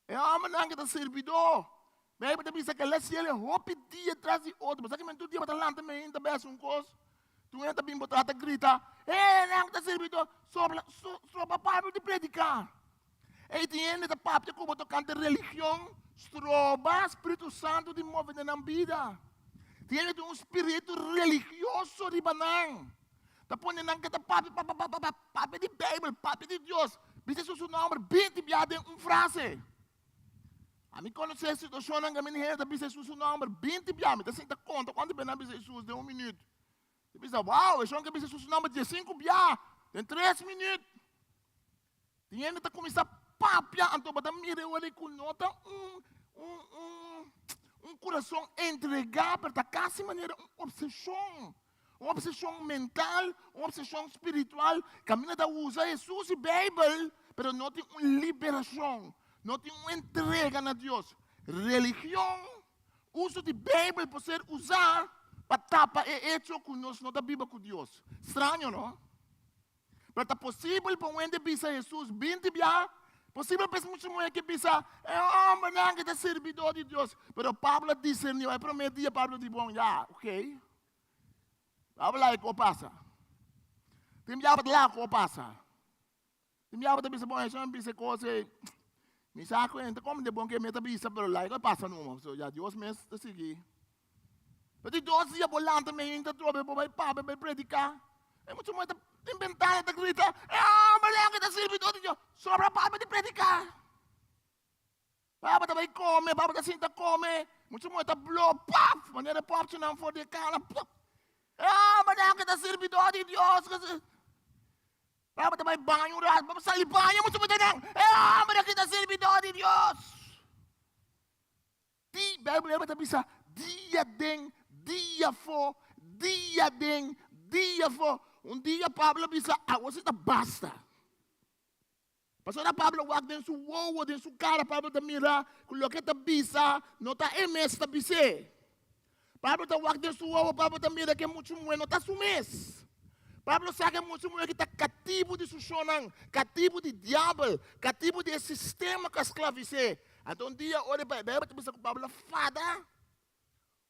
e hòmbernan ku ta sirbidó, Beibel ta bisa ku el a hasiel e hopi dia tras di otro. Bo sa ke men tur dia bo ta lanta mainta bes un kos, tur hende ta bin bo tras ta grita, Hey, nan ku ta sirbidó! Sobra, stroba Pablo di prediká. Ei tin hende ta papia ku bo tokante religion, stroba Spiritu Santu di move den nan bida. Tin hende tin un spiritu religioso riba nan. Ta pone nan ke ta papia, papia, papia, papia, papia di Beibel, papia di Dios. Bisa Hesus su nòmber binti bia den un frase. Ami konosé situashonnan ku mi hende ta bisa Hesus su nòmber binti bia. Mi ta sinta konta kuantu bia nan bisa Hesus den un minüt. Mi bisa, wow, e shon ke bisa Hesus su nòmber diesinku bia den tres minüt. Tin hende ta kuminsá papia, anto bo ta mira e ora ku no ta un un un un kurason entregá, pero ta kasi manera un opseshon, un opseshon mental, un opseshon spiritual. Kaminda ta usa Hesus i Beibel, pero no tin un liberashon, no tin un entrega na Dios. Religion, uso di Beibel por ser usá pa tapa e echo ku nos no ta biba ku Dios. Straño, no? Pero ta posibel pa un hende bisa Hesus binti bia? Posibel pa es mucha muhé ke bisa, E hòmbernan ke ta sirbidó di Dios. Pero Pablo a disernió. E promé dia Pablo di, Bon, ya, ok. Pablo laga e kos pasa. Tin bia bo ta laga kos pasa. Tin bia bo ta bisa, Bon, Hesus a bisa e kos ei. Mi sa ku e ta komprendé bon ke mi ta bisa, pero laga e kos pasa numa. So ya Dios mes ta sigui. Pero di dos dia bo lanta meinta atrobe bo bai papia bai prediká. E mucha muhé ta den bentana ta grita, E hòmber nan ku ta sirbidó di Dios, sobra papia di prediká. Papa ta bai kome, papa ta sinta kome, mucha muhé ta blo, paf! Manera e pòpchinan for di e kana, paf! E hòmber nan ku ta sirbidó di Dios. Papa ta bai baño un rato, papa sali baño, mucha muhé ta nan, E hòmber aki ta sirbidó di Dios. Di, Bijbel ta bisa dia den, Dia afó, dia aden, dia afó. Un dia Pablo a bisa, Awor si ta basta. Pasobra Pablo wak den su wowo, den su kara, Pablo ta mira ku loke e ta bisa no ta e mes ta bis'é. Pablo ta wak den su wowo, Pablo ta mira ku e muchu muhé no ta su mes. Pablo sa ku e muchu muhé ki ta katibu di su shonnan, katibu di diabel, katibu di e sistema ku a sklavis'é. Anto un dia ora e bai, Beibel ta bisa ku Pablo a fada.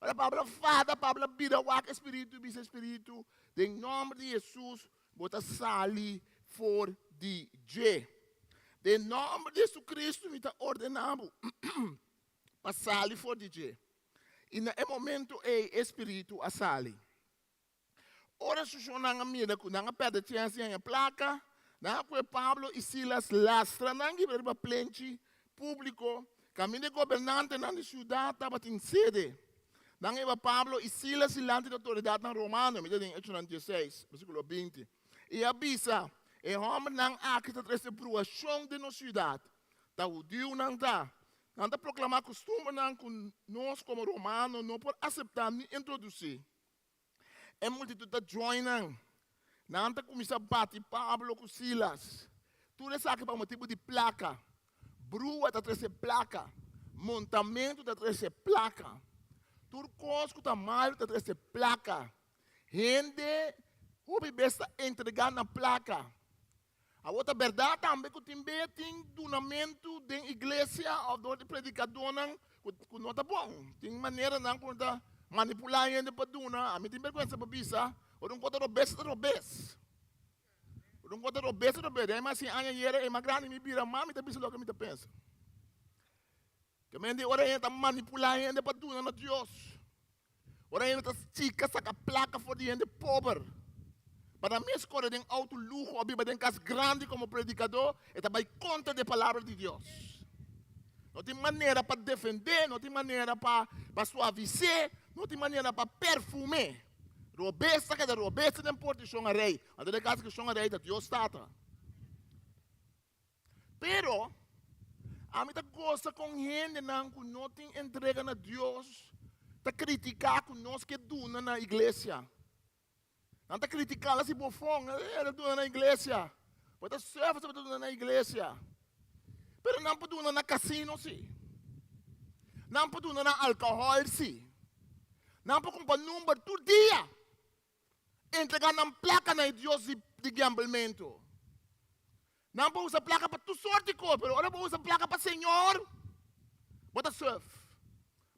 Ora Pablo a fada, Pablo a bira wak e spiritu i bisa e spiritu, Den nòmber di Hesus, bo ta sali for di dje. Den nòmber di Hesukristu mi ta ordená bo pa sali for di dje. I na e momento ei e spiritu a sali. Ora su shonnan a mira ku nan a pèrdè chèns di haña plaka, nan a kohe Pablo i Silas lastra nan riba riba plenchi públiko kaminda e gobernantenan di siudat tabatin sede. Nan a hiba Pablo i Silas dilanti di outoridatnan romano, mi ta den Echonan dieseis, versíkulo 20, i a bisa, E hòmbernan aki ta trese bruashon den nos siudat. Ta hudiu nan ta. Nan ta proklamá kustumbernan ku nos komo romano no por aseptá ni introdusí. E multitut ta join nan. Nan ta kuminsá bati Pablo ku Silas. Tur esaki pa motibu di plaka. Brua ta trese plaka. Montamentu ta trese plaka. Tur kos ku ta malu ta trese plaka. Hende hopi bes ta entregá na plaka. Awor ta bèrdat tambe ku tin be tin dunamentu den iglesia òf dor di predikadónan ku no ta bon. Tin maneranan ku nan ta manipulá hende pa duna. Ami tin bèrgwensa pa bisa, ora un kos ta robes, ta robes. Ora un kos ta robes, ta robes. Den mas sin aña ayera e mas grandi mi bira, mas mi ta bisa loke mi ta pensa. Ke men di ora hende ta manipulá hende pa duna na Dios. Ora hende ta stika saka plaka for di hende pober pa nan mes kore den outo luho o biba den kas grandi komo predikadó, e ta bai kontra di e palabra di Dios. No tin manera pa defendé, no tin manera pa pa suavis'é, no tin manera pa perfum'é. Robes ta keda robes den porta di Shon a Rei. Anto den kas ku Shon a Rei ta Dios Tata. Pero, ami ta gosa kon hendenan ku no tin entrega na Dios ta kritiká ku nos ke duna na iglesia. Nan ta kritiká la si bofon, e ta duna na iglesia. Bo ta sèf si bo ta duna na iglesia. Pero nan por duna na kasino si. Nan por duna na alkohòl si. Nan por kumpra number tur dia. Entregá nan plaka na e dios di gamblementu. Nan por usa plaka pa tur sort di kos, pero ora bo usa plaka pa Señor, bo ta suf,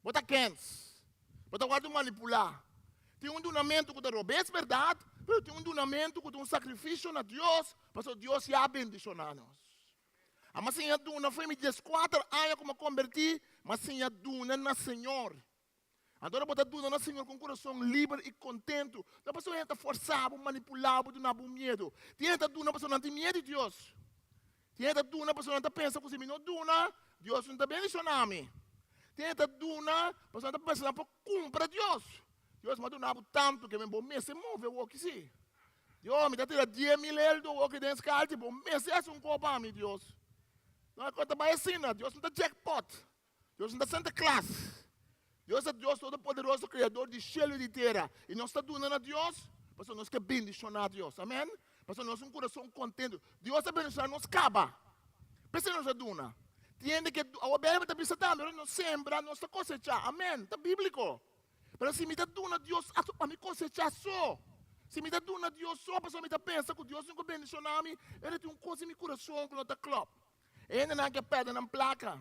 bo ta kens, bo ta wòrdu manipulá. Tin un dunamentu ku ta robes, bèrdat, pero tin un dunamentu ku ta un sakrifisio na Dios, pasobra Dios ya a bendishoná nos. Ami a siña duna for mi dieskuater aña ku mi a kombertí, mi a siña duna na Señor. Anto ora bo ta duna na Señor ku un kurason liber i kontentu, no pasobra hende ta forsá bo, manipulá bo, duna bo miedu. Tin hende ta duna pasobra nan tin miedu di Dios. Tin hende ta duna pasobra nan ta pensa ku si mi no duna, Dios no ta bendishoná mi. Tin hende ta duna pasobra nan ta pensa nan por kumpra Dios. Dios, mi a duna bo tantu ke bo mester move awoki si. Dios, mi ta tira 10,000 eldo awoki den skalchi, bo mester hasi un kos pa mi, Dios. No, e kos ta bai asina. Dios no ta jackpot. Dios no ta Santa Claus. Dios ta Dios Todopoderoso, Kreador di shelu i di tera. I nos ta duna na Dios pasobra nos ke bendishoná Dios. Amen. Pasobra nos un kurason kontentu. Dios a bendishoná nos kaba. P'esei nos a duna. Tin hende ke awor Beibel ta bisa tambe ora nos sembra nos ta kosechá. Amen. Ta bíbliko. Pero si mi ta duna Dios aso pa mi kosechá so, si mi ta duna Dios so pasobra mi ta pensa ku Dios tin ku bendishoná mi, e tin un kos den mi kurason ku no ta klòp. E hendenan ke pèrdè nan plaka.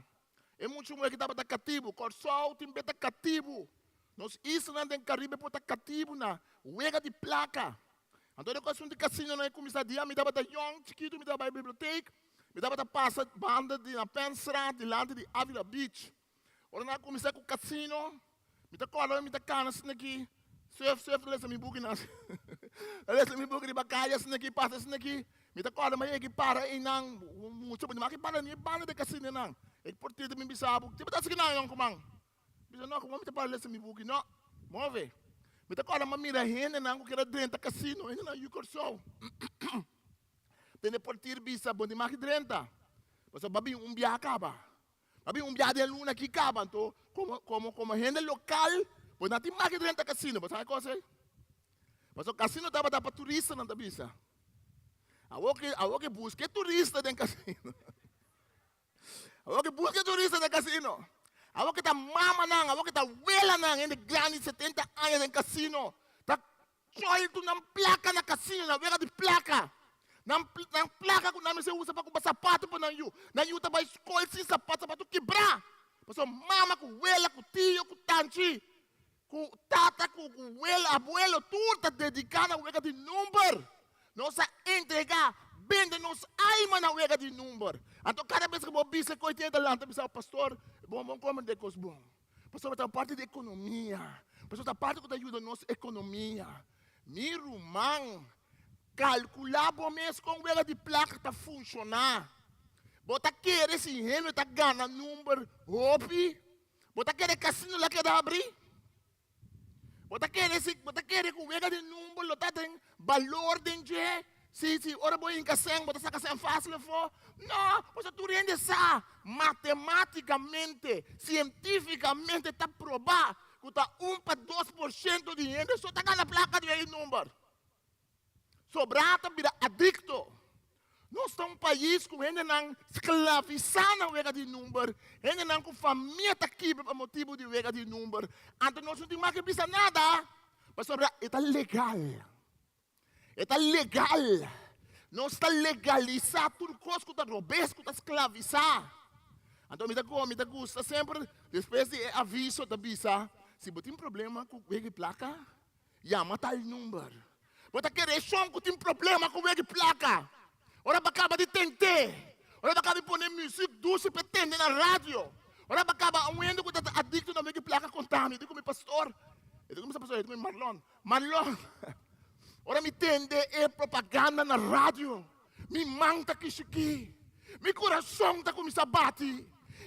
E mucha muhé ki tabata katibu. Kòrsou tin be ta katibu. Nos islanan den Karibe por ta katibu na wega di plaka. Anto den asuntu di kasinonan e kuminsá dia mi tabata yòn, chikitu mi tabata bai bibliotek, mi tabata pasa banda di na Penstraat dilanti di Avila Beach. Ora nan a kuminsá ku kasino, mi ta kòrda mi ta kana asina aki, sùf sùf ta lesa mi buki nan ta lesa mi buki riba kaya asina aki, pasa asina aki, mi ta kòrda mi a yega para einan, mucha bo di para ni e banda di kasinonan, e portero ta bin bisa bo, kiba ta hasi kinan yònkuman? Mi bisa no, komo mi ta para lesa mi buki? No, move. Mi ta kòrda mi a mira hendenan ku keda drenta kasino, hendenan yu Kòrsou. Tene portir bisa, bo di maki drenta, pasobra bo a bin un biaha kaba. A bin un biaha den luna aki kaba, anto komo komo komo hende lokal Bo no tin mag drenta kasino, bo sa e kos ei? Pasobra kasino tabata pa turistanan ta bisa. Awor ke awor ke buska e turista den kasino. Awor ke buska e turista den kasino. Awor ke ta mamanan, awor ke ta welanan, hende grandi 70 aña den kasino. Ta Soltu nan plaka na kasino, nan wega di plaka. Nan, nan plaka ku nan mester usa pa kumpra sapatu pa nan yu. Nan yu ta bai skol sin sapatu, sapatu kibrá. Pasobra mama ku wela, ku tio, ku tanchi, ku tata, ku, ku wela, abuelo, tur ta dediká na wega di number. Nos a entregá, bende nos alma na wega di number. Anto kada bes ku bo bisa e kos, e ta lanta bisa, Pastor, bo bon komprendé kos bon. Pasobra ta parti di ekonomia. Pasobra ta parti ku ta yuda nos ekonomia. Mi ruman, kalkulá bo mes kon wega di plaka ta funshoná. Bo ta kere si hende ta gana number hopi? Bo ta kere kasino lo a keda habrí? Bo ta kere si bo ta kere ku wega di number lo ta den balor den dje? Si si ora bo hinka sèn bo ta saka sèn fásil afó? No, pasobra tur hende sa matemátikamente, sientífikamente ta probá ku ta un pa 2% di hende so ta gana plaka di wega di number. Sobrá ta bira adikto. Nos ta un pais ku hendenan sklavisá na wega di number, hendenan ku famia ta kibra pa motibu di wega di number. Anto nos no tin mag di bisa nada, pasobra e ta legal. E ta legal. Nos ta legalisá tur kos ku ta robes, ku ta sklavisá. Anto mi ta mi ta gusta semper despues di e aviso ta bisa, si bo tin problema ku wega di plaka, Yama tal number. Bo ta kere esun ku tin problema ku wega plaka. Ora bo kaba di tent'é, ora bo kaba di pone muzik dushi pa e tende na radio, ora bo kaba un hende ku ta adikto na wega plaka konta mi, di ku mi pastor, e di ku mi pastor, e di ku mi Marlon, Marlon, ora mi tende e propaganda na radio, Mi man ta kishikí, mi kurason ta kuminsá bati.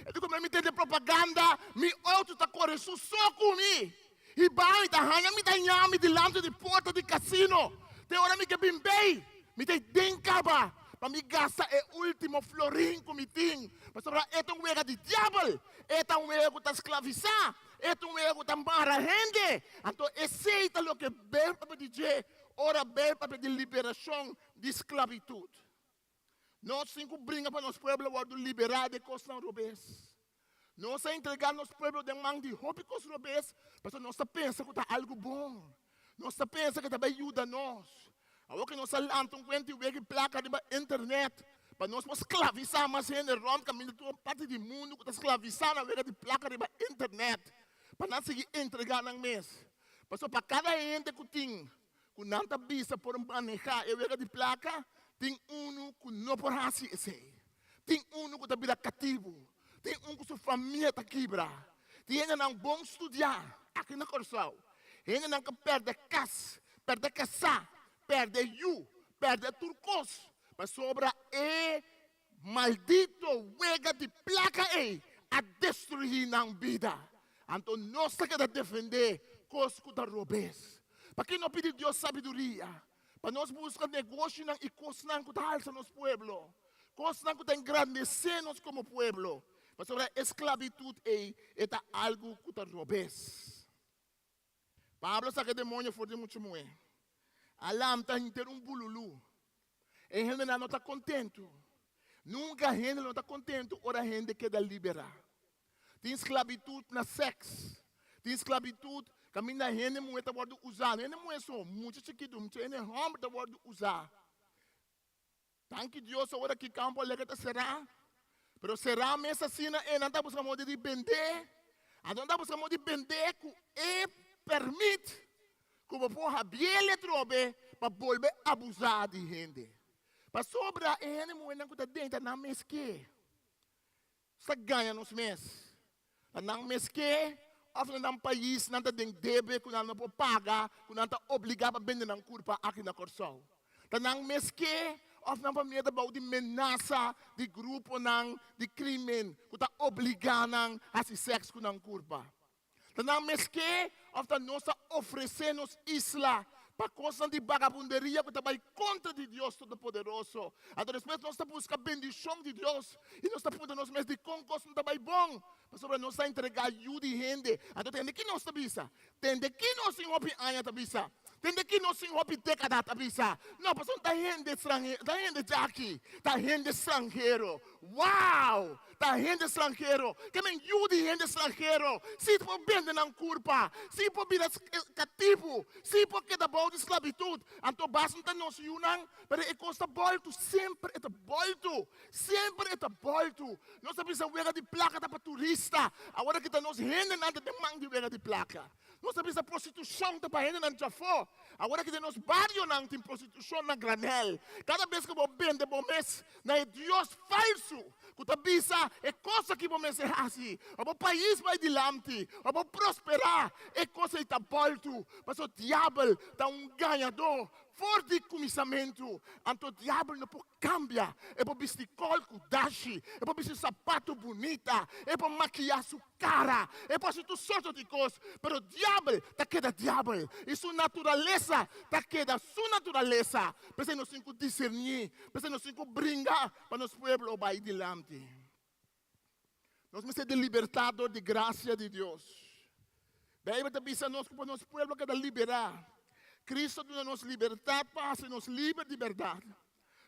E di ku mi tende propaganda, mi outo ta kore su so ku mi. I bai ta haña mi ta ña mi dilanti di porta di kasino. Te ora mi ke bin bei, mi ta den kaba pa mi gasta e último florin ku mi tin. Pasobra e ta un wega di diabel, e ta un wega ku ta sklavisá, e ta un wega ku ta mara hende. Anto esei ta loke Beibel papia di dje ora Beibel papia di liberashon di sklabitut. Nos tin ku bringa pa nos pueblo wòrdu liberá di e kosnan robes. Nos a entregá nos pueblo den man di hopi kos robes pasobra nos ta pensa ku ta algu bon. Nos ta pensa ku ta bai yuda nos. Awor ku nos a lanta un kuenta i wega i plaka riba internet pa nos por sklavisá mas hende rònt kaminda tur parti di mundu ku ta sklavisá na wega di plaka riba internet pa nan sigui entregá nan mes. Pasobra pa kada hende ku tin ku nan ta bisa por manehá e wega di plaka, tin unu ku no por hasi esei. Tin unu ku ta bira katibu. Tin un ku su famia ta kibra. Tin hendenan bon studiá aki na Kòrsou, hendenan ku pèrdè kas, pèrdè kasá, pèrdè yu, pèrdè tur kos pasobra e Maldito wega di plaka ei a destruí nan bida. Anto nos ta keda defendé kos ku ta robes. Pakí no pidi Dios sabiduria pa nos buska negoshinan i kosnan ku ta halsa nos pueblo, kosnan ku ta engrandesé nos komo pueblo? Pasobra e sklabitut ei e ta algu ku ta robes. Pablo a saka e demonio for di e mucha muhé. A lanta henter un bululú. E hendenan no ta kontentu. Nunka hende no ta kontentu ora hende keda liberá. Tin sklabitut na sèks. Tin sklabitut kaminda hende muhé ta wòrdu usá. No hende muhé so, mucha chikitu, mucha hende hòmber ta wòrdu usá. Danki Dios awor aki Campo Alegre ta será. Pero será mes asina e nan ta buska modo di bendé. Anto nan ta buska modo di bendé ku e permit ku bo por habiel atrobe pa bolbe abusá di hende. Pasobra e hende muhénan ku ta den ta nan mes ke. Nos ta gaña nos mes. Ta nan mes ke òf na nan pais nan ta den debe ku nan no por paga, ku nan ta obligá pa bende nan kurpa aki na Kòrsou. Ta nan mes ke òf nan famia ta bou di menasa di gruponan di krimen ku ta obligá nan hasi sèks ku nan kurpa. Ta nan mes ke òf ta nos ta ofresé nos isla. pa kosnan di bagabunderia ku ta bai kontra di Dios Todopoderoso. Anto despues nos ta buska bendishon di Dios i nos ta puntra nos mes dikon kos no ta bai bon, pasobra nos ta entregá yu di hende. Anto tende ki nos ta bisa? Tende ki nos tin hopi aña ta bisa? Tende ki nos tin hopi dékada ta bisa? No, pasobra ta hende stranhe, ta hende djaki, ta hende stranhero. Wow! Ta hende stranhero. Ke men yu di hende stranhero. Si por bende nan kurpa, si por bira katibu, si por keda bou di sklabitut. Anto bas no ta nos yunan, pero e kos ta bòltu, semper e ta bòltu, semper e ta bòltu. Nos ta bisa wega di plaka ta pa turista, awor aki ta nos hendenan ta den man di wega di plaka. Nos ta bisa prostitushon ta pa hendenan djafó, awor aki den nos barionan tin prostitushon na granèl. Kada bes ku bo bende bo mes na e dios falsu ku ta bisa e kos aki bo mester hasi pa bo pais bai dilanti, pa bo prosperá, e kos ei ta bòltu, pasobra diabel ta un gañadó for di kuminsamentu. Anto diabel no por Kambia, e por bisti kòl ku dashi, e por bisti sapato bunita, e por makiá su kara, e por hasi tur sorto di kos, pero diabel ta keda diabel i su naturalesa ta keda su naturalesa. P'esei nos tin ku diserní, p'esei nos tin ku bringa pa nos pueblo bai dilanti. Nos mester di libertat dor di grasia di Dios. Beibel ta bisa nos ku pa nos pueblo keda liberá, Kristu a duna nos libertat pa hasi nos liber di bèrdat.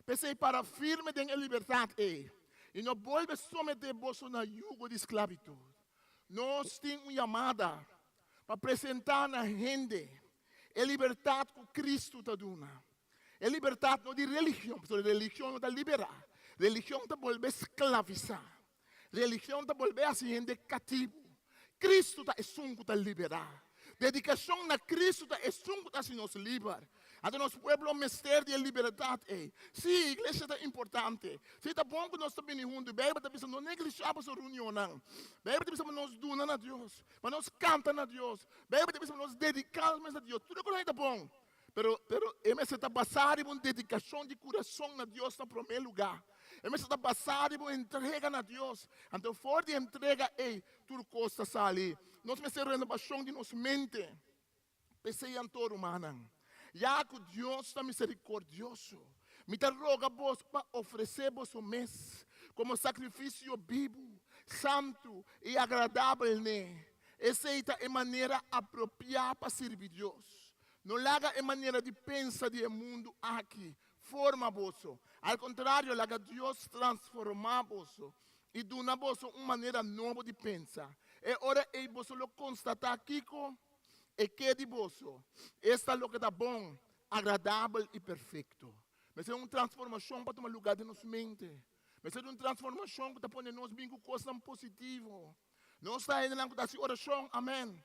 P'esei para firme den e libertat ei i no bolbe someté boso na yugo di sklabitut. Nos tin un yamada pa presentá na hende e libertat ku Kristu ta duna. E libertat no di religion, pasobra religion no ta liberá. Religion ta bolbe sklavisá. Religion ta bolbe hasi hende katibu. Kristu ta esun ku ta liberá. Dedikashon na Kristu ta esun ku ta hasi nos liber. Anto nos pueblo mester di e libertat ei. Sí, iglesia ta importante. Sí, ta bon ku nos ta bini huntu. Beibel ta bisa no neglishá boso reunionnan. Beibel ta bisa pa nos duna na Dios, pa nos kanta na Dios. Beibel ta bisa pa nos dediká nos mes na Dios. Tur e kosnan ei ta bon. Pero, pero e mester ta basá riba un dedikashon di kurason na Dios na promé lugá. E mester ta basá riba un entrega na Dios. Anto for di e entrega ei, tur kos ta sali. Nos mester renobashon di nos mente. P'esei anto, rumannan, ya ku Dios ta miserikordioso, mi ta roga boso pa ofresé boso mes komo sakrifisio bibu, santu i agradabel n'e. Esei ta e manera apropiá pa sirbi Dios. No laga e manera di pensa di e mundu aki forma boso. Al kontrario, laga Dios transformá boso i duna boso un manera nobo di pensa. E ora ei boso lo konstatá kiko e ke di boso, esta loke ta bon, agradabel i perfekto. Mester un transformashon pa tuma lugá den nos mente. Mester un transformashon ku ta pone nos bin ku kosnan positivo. Nos ta hendenan ku ta hasi orashon, amèn.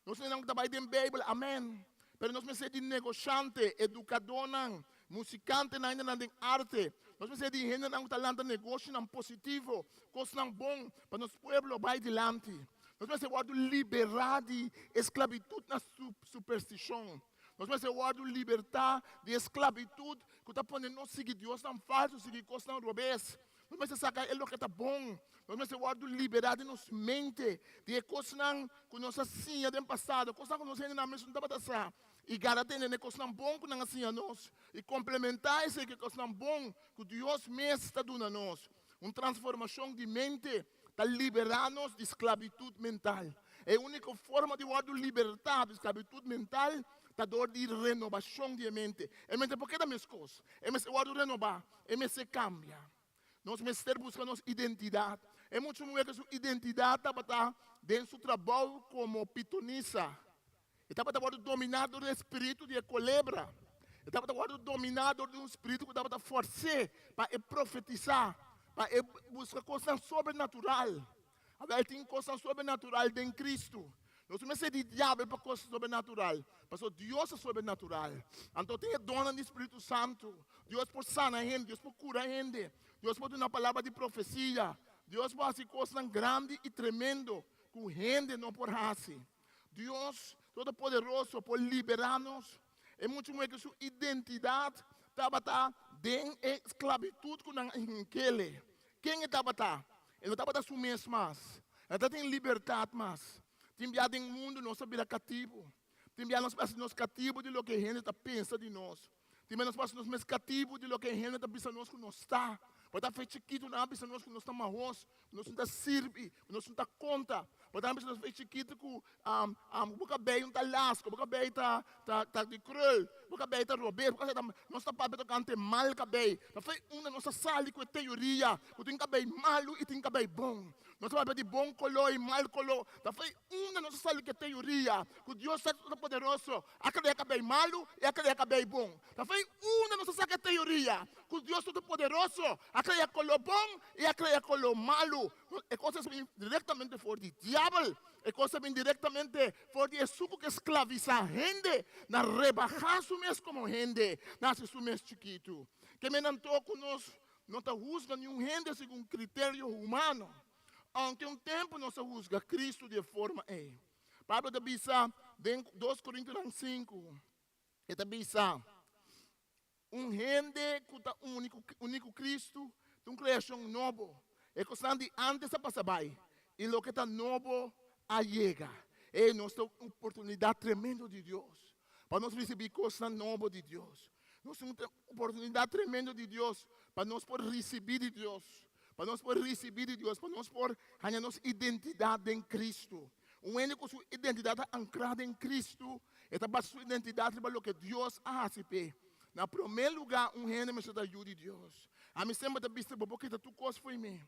Nos ta hendenan ku ta bai den Beibel, amèn. Pero nos mester di negoshante, edukadónan, musikantenan, hendenan den arte. Nos mester di hendenan ku ta lanta negoshinan positivo, kosnan bon pa nos pueblo bai dilanti. Nos mester wòrdu liberá di esklabitut na superstishon. Nos mester wòrdu libertá di e sklabitut ku ta pone nos sigui diosnan falsu, sigui kosnan robes. Nos mester saka e loke ta bon. Nos mester wòrdu liberá di nos mente di e kosnan ku nos a siña den pasado, kosnan ku nos hendenan mes no tabata sa, i gara tene na e kosnan bon ku nan a siña nos i komplementá esei ku e kosnan bon ku Dios mes ta duna nos. Un transformashon di mente ta liberá nos di sklabitut mental. E úniko forma di wòrdu libertá di sklabitut mental ta dor di renobashon di e mente. E mente por keda meskos, e mester wòrdu renobá. E mester kambia. Nos mester buska nos identidat. E mucha muhé ku su identidat tabata den su trabou komo pitonisa. E tabata wòrdu dominá dor di e spiritu di e kolebra. E tabata wòrdu dominá dor di un spiritu ku tabata fòrs'é pa e profetisá, pa e buska kosnan sobrenatural. Awel tin kosnan sobrenatural den Kristu. Nos no mester di diabel pa kos sobrenatural, pasobra Dios ta sobrenatural. Anto tin e donnan di Spiritu Santu. Dios por sana hende, Dios por kura hende, Dios por duna palabra di profesia, Dios por hasi kosnan grandi i tremendo ku hende no por hasi. Dios Todopoderoso por liberá nos. E mucha muhé ku su identidat tabata den e sklabitut ku nan a hink'é. Ken e tabata? E no tabata su mes mas. E no tabatin libertat mas. Tin bia den mundu nos a bira katibu. Tin bia nos por hasi nos katibu di loke hende ta pensa di nos. Tin bia nos por hasi nos mes katibu di loke hende ta bisa nos ku nos ta. Bo ta fe chikitu nan a bisa nos ku nos ta mahos, ku nos no ta sirbi, ku nos no ta konta. Bo ta bisa nos fe chikitu ku bo kabei no ta las, ku bo kabei ta ta di krul, bo kabei ta robes, bo kabei ta, nos ta papia tokante mal kabei. Ta fe unda nos a sali ku e teoria ku tin kabei malu i tin kabei bon. Nos ta papia di bon koló i mal koló. Ta fe unda nos a sali ku e teoria ku Dios ta todopoderoso a krea kabei malu i a krea kabei bon. Ta fe unda nos a saka e teoria ku Dios Todopoderoso a krea koló bon i a krea koló malu. E kos a bin direktamente for di diabel. E kos a bin direktamente for di esun ku ke sklavisá hende na rebahá su mes komo hende, na hasi su mes chikitu. Ke men anto ku nos no ta husga niun hende segun kriterio humano, ounke un tempu nos a husga Kristu di e forma ei. Pablo ta bisa den dos Korintonan sinku, e ta bisa, Un hende ku ta uni ku uní ku Kristu ta un kreashon nobo. E kosnan di ántes a pasa bai, i loke ta nobo a yega. Ei nos ta un oportunidat tremendo di Dios pa nos risibí kosnan nobo di Dios. Nos tin un oportunidat tremendo di Dios pa nos por risibí di Dios, pa nos por risibí di Dios, pa nos por haña nos identidat den Kristu. Un hende ku su identidat ta ankrá den Kristu, e ta basa su identidat riba loke Dios a hasi p'e. Na promé lugá, un hende mester ta yu di Dios. Ami semper ta bisa, Bo por kita tur kos fo'i mi.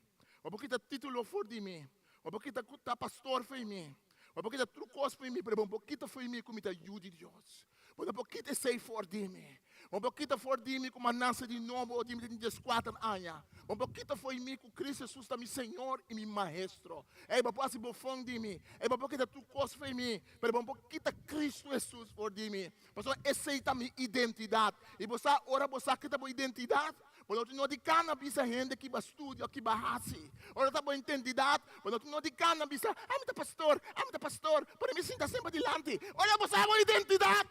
Bo por kita título for di mi. Bo por kita ku ta pastor fo'i mi. Bo por kita tur kos fo'i mi, pero bo no por kita fo'i mi ku mi ta yu di Dios. Bo no por kita esei for di mi. Bo no por kita for di mi ku mi a nase di nobo di mi tin dieskuater aña. Bo no por kita fo'i mi ku Kristu Hesus ta mi Señor i mi Maestro. Ey, bo por hasi bofon di mi. Ey, bo por kita tur kos fo'i mi, pero bo no por kita Kristu Hesus for di mi. Pasobra esei ta mi identidat. I bo sa, ora bo sa kita bo identidat, bo no tin no di kana bisa hende ki bo a studia o ki bo a hasi. Ora ta bo identidat, bo no tin no di kana bisa, Ami ta pastor, ami ta pastor, pero mi sinta semper dilanti. Ora bo sa bo identidat,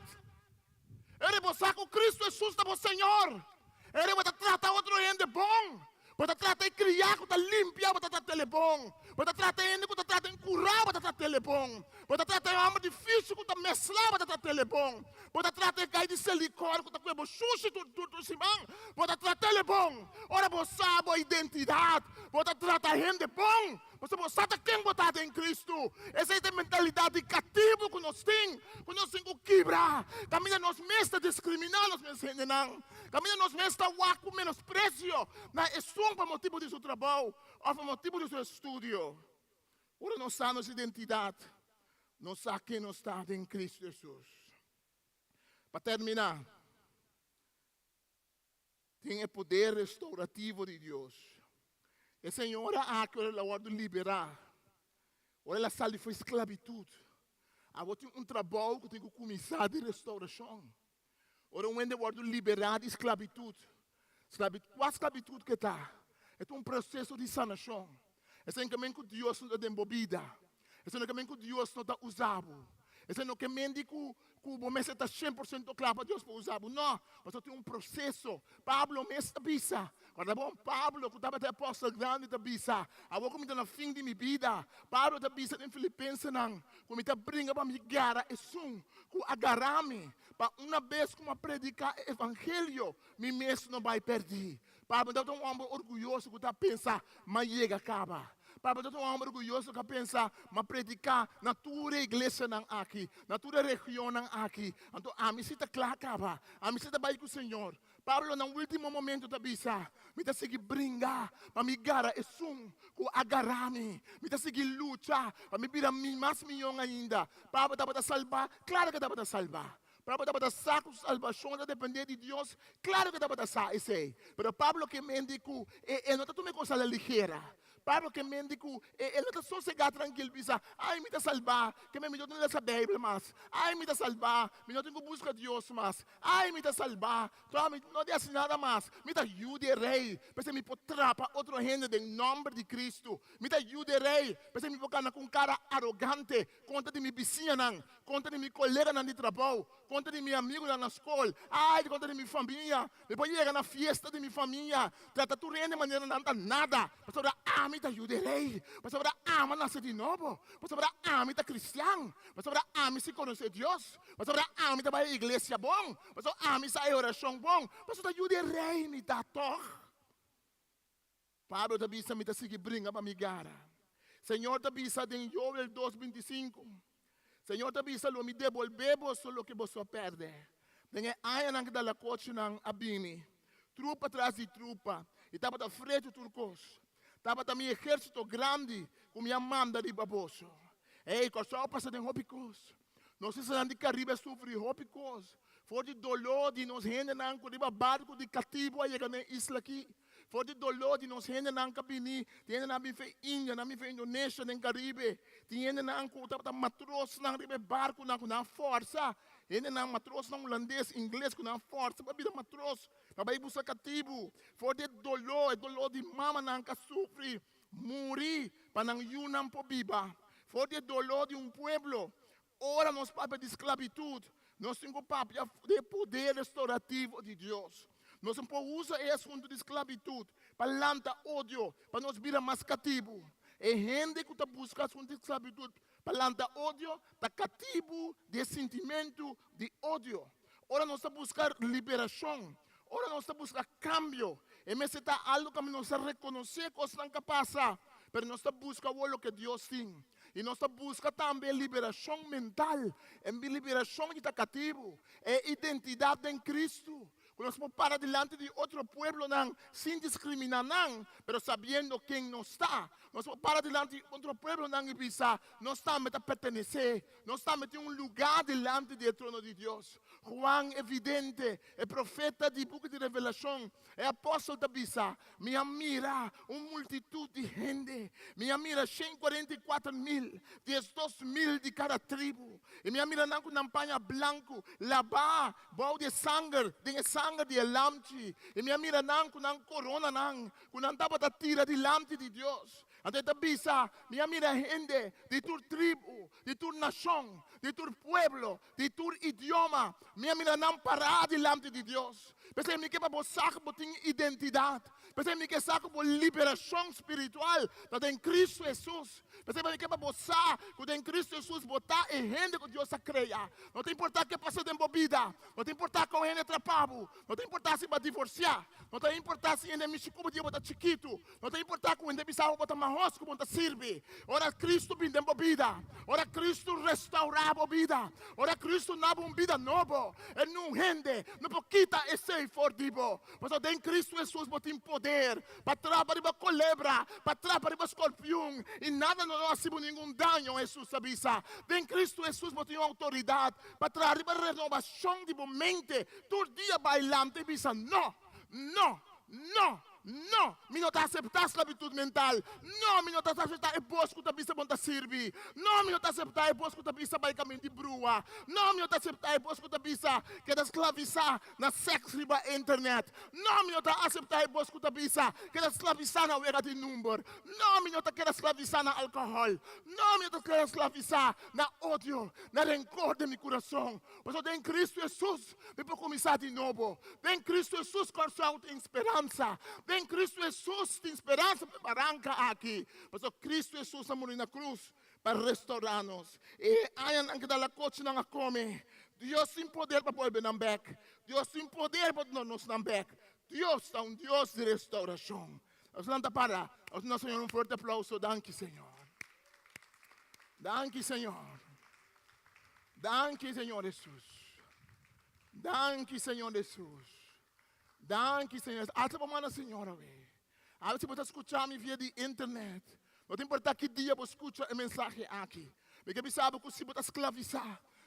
Ere bo sa ku Kristu Hesus ta bo Señor. Ere bo ta trata otro hende bon. Bo ta trata e kriá ku ta limpia, bo ta trat'el e bon. Bo ta trata e hende ku ta trata enkurá, bo ta trat'el e bon. Bo ta trata e hòmber difísil ku ta meslá, bo ta trat'el e bon. Bo ta trata e gai di selikòr ku ta kue bo shushi tur tur tur siman, bo ta trat'el e bon. Ora bo sa bo identidat, bo ta trata hende bon. Pasobra bo sa ta ken bo ta den Kristu. Esei ta e mentalidat di katibu ku nos tin, ku nos tin ku kibra. Kaminda nos mes ta diskriminá nos mes hendenan. Kaminda nos mes ta wak ku menospresio na esun pa motibu di su trabou òf pa motibu di su estudio. Ora nos sa nos identidat, nos sa ken nos ta den Kristu Hesus. Pa terminá. Tin e poder restaurativo di Dios. E señora aki ora el a wòrdu liberá, ora el a sali for sklabitut, awor tin un trabou ku tin ku kuminsá di restaurashon. Ora un hende wòrdu liberá di sklabitut, kua sklabitut ku e ta, e ta un proseso di sanashon. Esei no ke men ku Dios no ta den bo bida. Esei no ke men ku Dios no ta usa bo. Esei no ke men di ku ku bo mester ta shen por shento kla pa Dios por usa bo. No, pasobra tin un proseso. Pablo mes ta bisa, Kòrda bon, Pablo ku tabata e apòstel grandi ta bisa, Awor ku mi ta na fin di mi bida, Pablo ta bisa den Filipensenan ku mi ta bringa pa mi gara esun ku a gara mi, pa una bes ku mi a prediká e evangelio, mi mes no bai pèrdí. Pablo tabata un hòmber orguyoso ku ta pensa, M'a yega kaba. Pablo tabata un hòmber orguyoso ku a pensa, M'a prediká na tur e iglesianan aki, na tur e regionnan aki, anto ami si ta kla kaba, ami si ta bai ku Señor. Pablo na último momento ta bisa, Mi ta sigui bringa pa mi gara esun ku a gara mi. Mi ta sigui lucha pa mi bira mi mas mion ainda. Pablo tabata salbá? Klaro ku e tabata salbá. Pablo tabata sa ku su salbashon ta dependé di Dios? Klaru ku e tabata sa esei. Pero Pablo ke mende ku e e no ta tuma e kos a la ligera. Pablo ke mende ku e e no ta sosegá trankil bisa, Ai, mi ta salbá, ke mi no tin lesa Beibel mas. Ai, mi ta salbá, mi no tin ku buska Dios mas. Ai, mi ta salbá, tòg mi no di hasi nada mas. Mi ta yu di e Rei, p'esei mi por trapa otro hende den nòmber di Kristu. Mi ta yu di e Rei, p'esei mi por kana ku un kara arogante kontra di mi bisiñanan, Konta di mi koleganan di trabou, konta di mi amigunan na skol, ai, konta di mi famia. Mi por yega na fiesta di mi famia, trata tur hende manera nan ta nada, pasobra ami ta yu di rei, pasobra ami a nase di nobo, pasobra ami ta kristian, pasobra ami si konosé Dios, pasobra ami ta bai iglesia bon, pasobra ami sa e orashon bon, pasobra ta yu di rei mi ta tòg. Pablo ta bisa, Mi ta sigui bringa pa mi gara. Señor ta bisa den Joel dos 25, Señor ta bisa, Lo mi debolbé boso loke boso a pèrdè. Den e añanan ku dalakochinan a bini, trupa tras di trupa, i tabata fretu tur kos. Tabata mi ehérsito grandi ku mi a manda riba boso. Ei, Kòrsou a pasa den hopi kos. Nos islanan di Karibe a sufri hopi kos. For di doló di nos hendenan ku riba barku di katibu a yega na e isla aki. For di doló di nos hendenan ku a bini, tin hendenan a bin for India, nan a bin for Indonesia den Karibe. Tin hendenan ku tabata matrosnan riba e barkunan ku nan a fòrsa, hendenan matrosnan hulandes, ingles ku nan a fòrsa pa bira matros pa bai buska katibu. For di e doló, e doló di mamanan ku a sufri Muri pa nan yunan por biba. For di e doló di un pueblo. Ora nos papia di sklabitut, nos tin ku papia di e poder restaurativo di Dios. Nos no por usa e asuntu di sklabitut pa lanta odio, pa nos bira mas katibu. E hende ku ta buska asuntu di sklabitut pa lanta odio ta katibu di e sintimentu di odio. Ora nos ta buska liberashon, ora nos ta buska kambio, e mester ta algu ku nos ta rekonosé kosnan ku a pasa, pero nos ta buska awor loke Dios tin. I nos ta buska tambe e liberashon mental, e liberashon di ta katibu, e identidat den Kristu. Ku nos por para dilanti di otro pueblonan sin diskriminá nan, pero sabiendo ken nos ta. Nos por para dilanti di otro pueblonan i bisa, Nos tambe ta pertenesé, nos tambe tin un lugá dilanti di e trono di Dios. Juan e vidente, e profeta di buki di Revelashon, e apòstel ta bisa, Mi a mira un multitut di hende, mi a mira 144.000, 12.000 di kada tribu, i mi a mira nan ku nan paña blanku, labá bou di e sanger, den e sanger di e Lamchi, i mi a mira nan ku nan koronanan, ku nan tabata tira dilanti di Dios. Anto e ta bisa, Mi a mira hende di tur tribu, di tur nashon, di tur pueblo, di tur idioma, mi a mira nan pará dilanti di Dios. P'esei mi ke pa bo sa ku bo tin identidat. P'esei mi ke sa ku bo liberashon spiritual ta den Kristu Hesus. P'esei mi ke pa bo sa ku den Kristu Hesus bo ta e hende ku Dios a krea. No ta importá ke pasa den bo bida, no ta importá kon hende trapa bo, no ta importá si bo a divorsiá, no ta importá si hende mishi ku bo dia bo ta chikitu, No ta importá ku hende bisa bo bo ta mahos ku bo no ta sirbi. Ora Kristu bin den bo bida, ora Kristu restourá bo bida, ora Kristu na bo un bida nobo, e niun hende no por kita esei for di bo. Pasobra den Kristu Hesus bo tin poder pa trapa riba kolebra, pa trapa riba skorpion, i nada no lo hasi bo ningun daño, Hesus a bisa. Den Kristu Hesus bo tin outoridat pa traha riba renobashon di bo mente tur dia bailante i bisa, No! No! No! No! Mi no ta aseptá sklabitut mental. No! Mi no ta aseptá e bos ku ta bisa bo no ta sirbi. No! Mi no ta aseptá e bos ku ta bisa bai kamin di brua. No! Mi no ta aseptá e bos ku ta bisa keda sklavisá na sèks riba internet. No! Mi no ta aseptá e bos ku ta bisa keda sklavisá na wega di number. No! Mi no ta keda sklavisá na alkohòl. No! Mi no ta keda sklavisá na odio, na renkor den mi kurason. Pasobra den Kristu Hesus mi por kuminsá di nobo. Den Kristu Hesus Kòrsou tin speransa. Den Kristu Hesus tin speransa pa e baranka aki. Pasobra Kristu Hesus a muri na krus pa restourá nos. E añanan ku dalakochinan a kome, Dios tin poder pa bolbe nan bèk. Dios tin poder pa duna nos nan bèk. Dios ta un Dios di restourashon. Nos lanta para, nos duna Señor un fuerte aplouso. Danki, Señor. Danki, Señor. Danki, Señor Hesus. Danki, Señor Hesus. Danki, Señor. Alsa bo man na Señor awe. Awe si bo ta skucha mi via di internet, no ta importa ki dia bo skucha e mensahe aki. Mi ke bisa bo ku si bo ta sklavisá,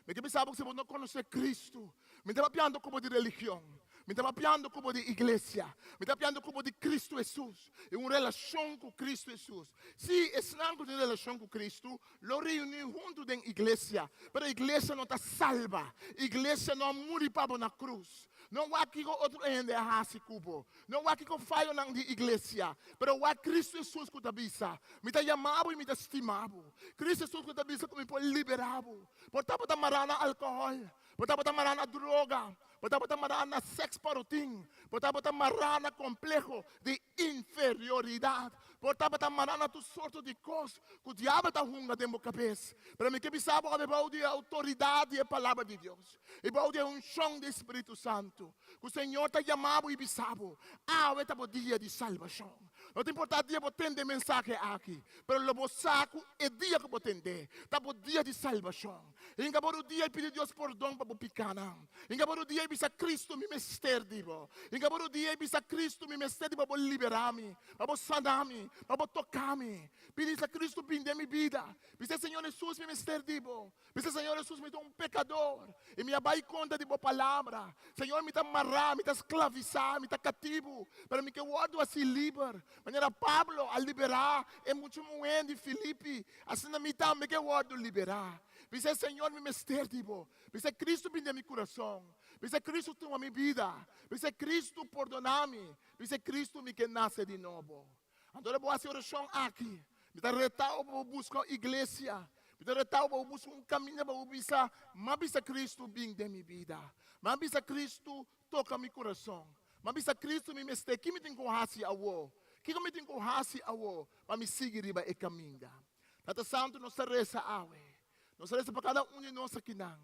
mi ke bisa bo ku si bo no konosé Kristu, mi ta papiando ku bo di religion, mi ta papiando ku bo di iglesia, mi ta papiando ku bo di Kristu Hesus i un relashon ku Kristu Hesus. Sí, esnan ku tin relashon ku Kristu lo reuní huntu den iglesia, pero iglesia no ta salba. Iglesia no a muri pa bo na krus. No wak kiko otro hende a hasi ku bo. No wak kiko fayonan di iglesia, pero wak Kristu Hesus ku ta bisa, Mi ta yama bo i mi ta stima bo. Kristu Hesus ku ta bisa ku mi por libera bo. Por ta bo ta mará na alkohòl. Bo tabata mará na droga. Bo tabata mará na sèks parotin. Bo tabata mará na kompleho di inferioridat. Bo tabata mará na tur sorto di kos ku diabel ta hunga den bo kabes. Pero mi ke bisa bo awe bou di e outoridat di e Palabra di Dios i bou di e unshon di e Spiritu Santu ku Señor ta yama bo i bisa bo, Awe ta bo dia di salbashon. No ta importá dia bo tende e mensahe aki, pero lo bo sa ku e dia ku bo tend'é ta bo dia di salbashon. Hinka bo rudia i pidi Dios pordon pa bo pikánan. Hinka bo rudia i bisa, Kristu, mi mester di bo. Hinka bo rudia i bisa, Kristu, mi mester di bo pa bo liberá mi, pa bo sana mi, pa bo toká mi. Pidi sa Kristu bin den mi bida. Bisa, Señor Hesus, mi mester di bo. Bisa, Señor Hesus, mi ta un pekador i mi a bai kontra di bo palabra. Señor, mi ta mará, mi ta sklavisá, mi ta katibu, pero mi ke wòrdu hasi liber. Manera Pablo a liberá e mucha muhé di Filipi, asina mi tambe ke wòrdu liberá. Bisa, Señor, mi mester di bo. Bisa, Kristu bin den mi kurason. Bisa, Kristu tuma mi bida. Bisa, Kristu pordoná mi. Bisa, Kristu, mi ke nase di nobo. Anto ora bo hasi orashon aki, mi ta retá bo pa bo buska un iglesia. Mi ta retá bo pa bo buska un kaminda pa bo bisa, M'a bisa Kristu bin den mi bida. M'a bisa Kristu toka mi kurason. M'a bisa Kristu mi mester. Ki mi tin ku hasi awor? Kiko mi tin ku hasi awor pa mi sigui riba e kaminda? Tata Santu, nos ta resa awe. Nos ta resa pa kada un di nos akinan,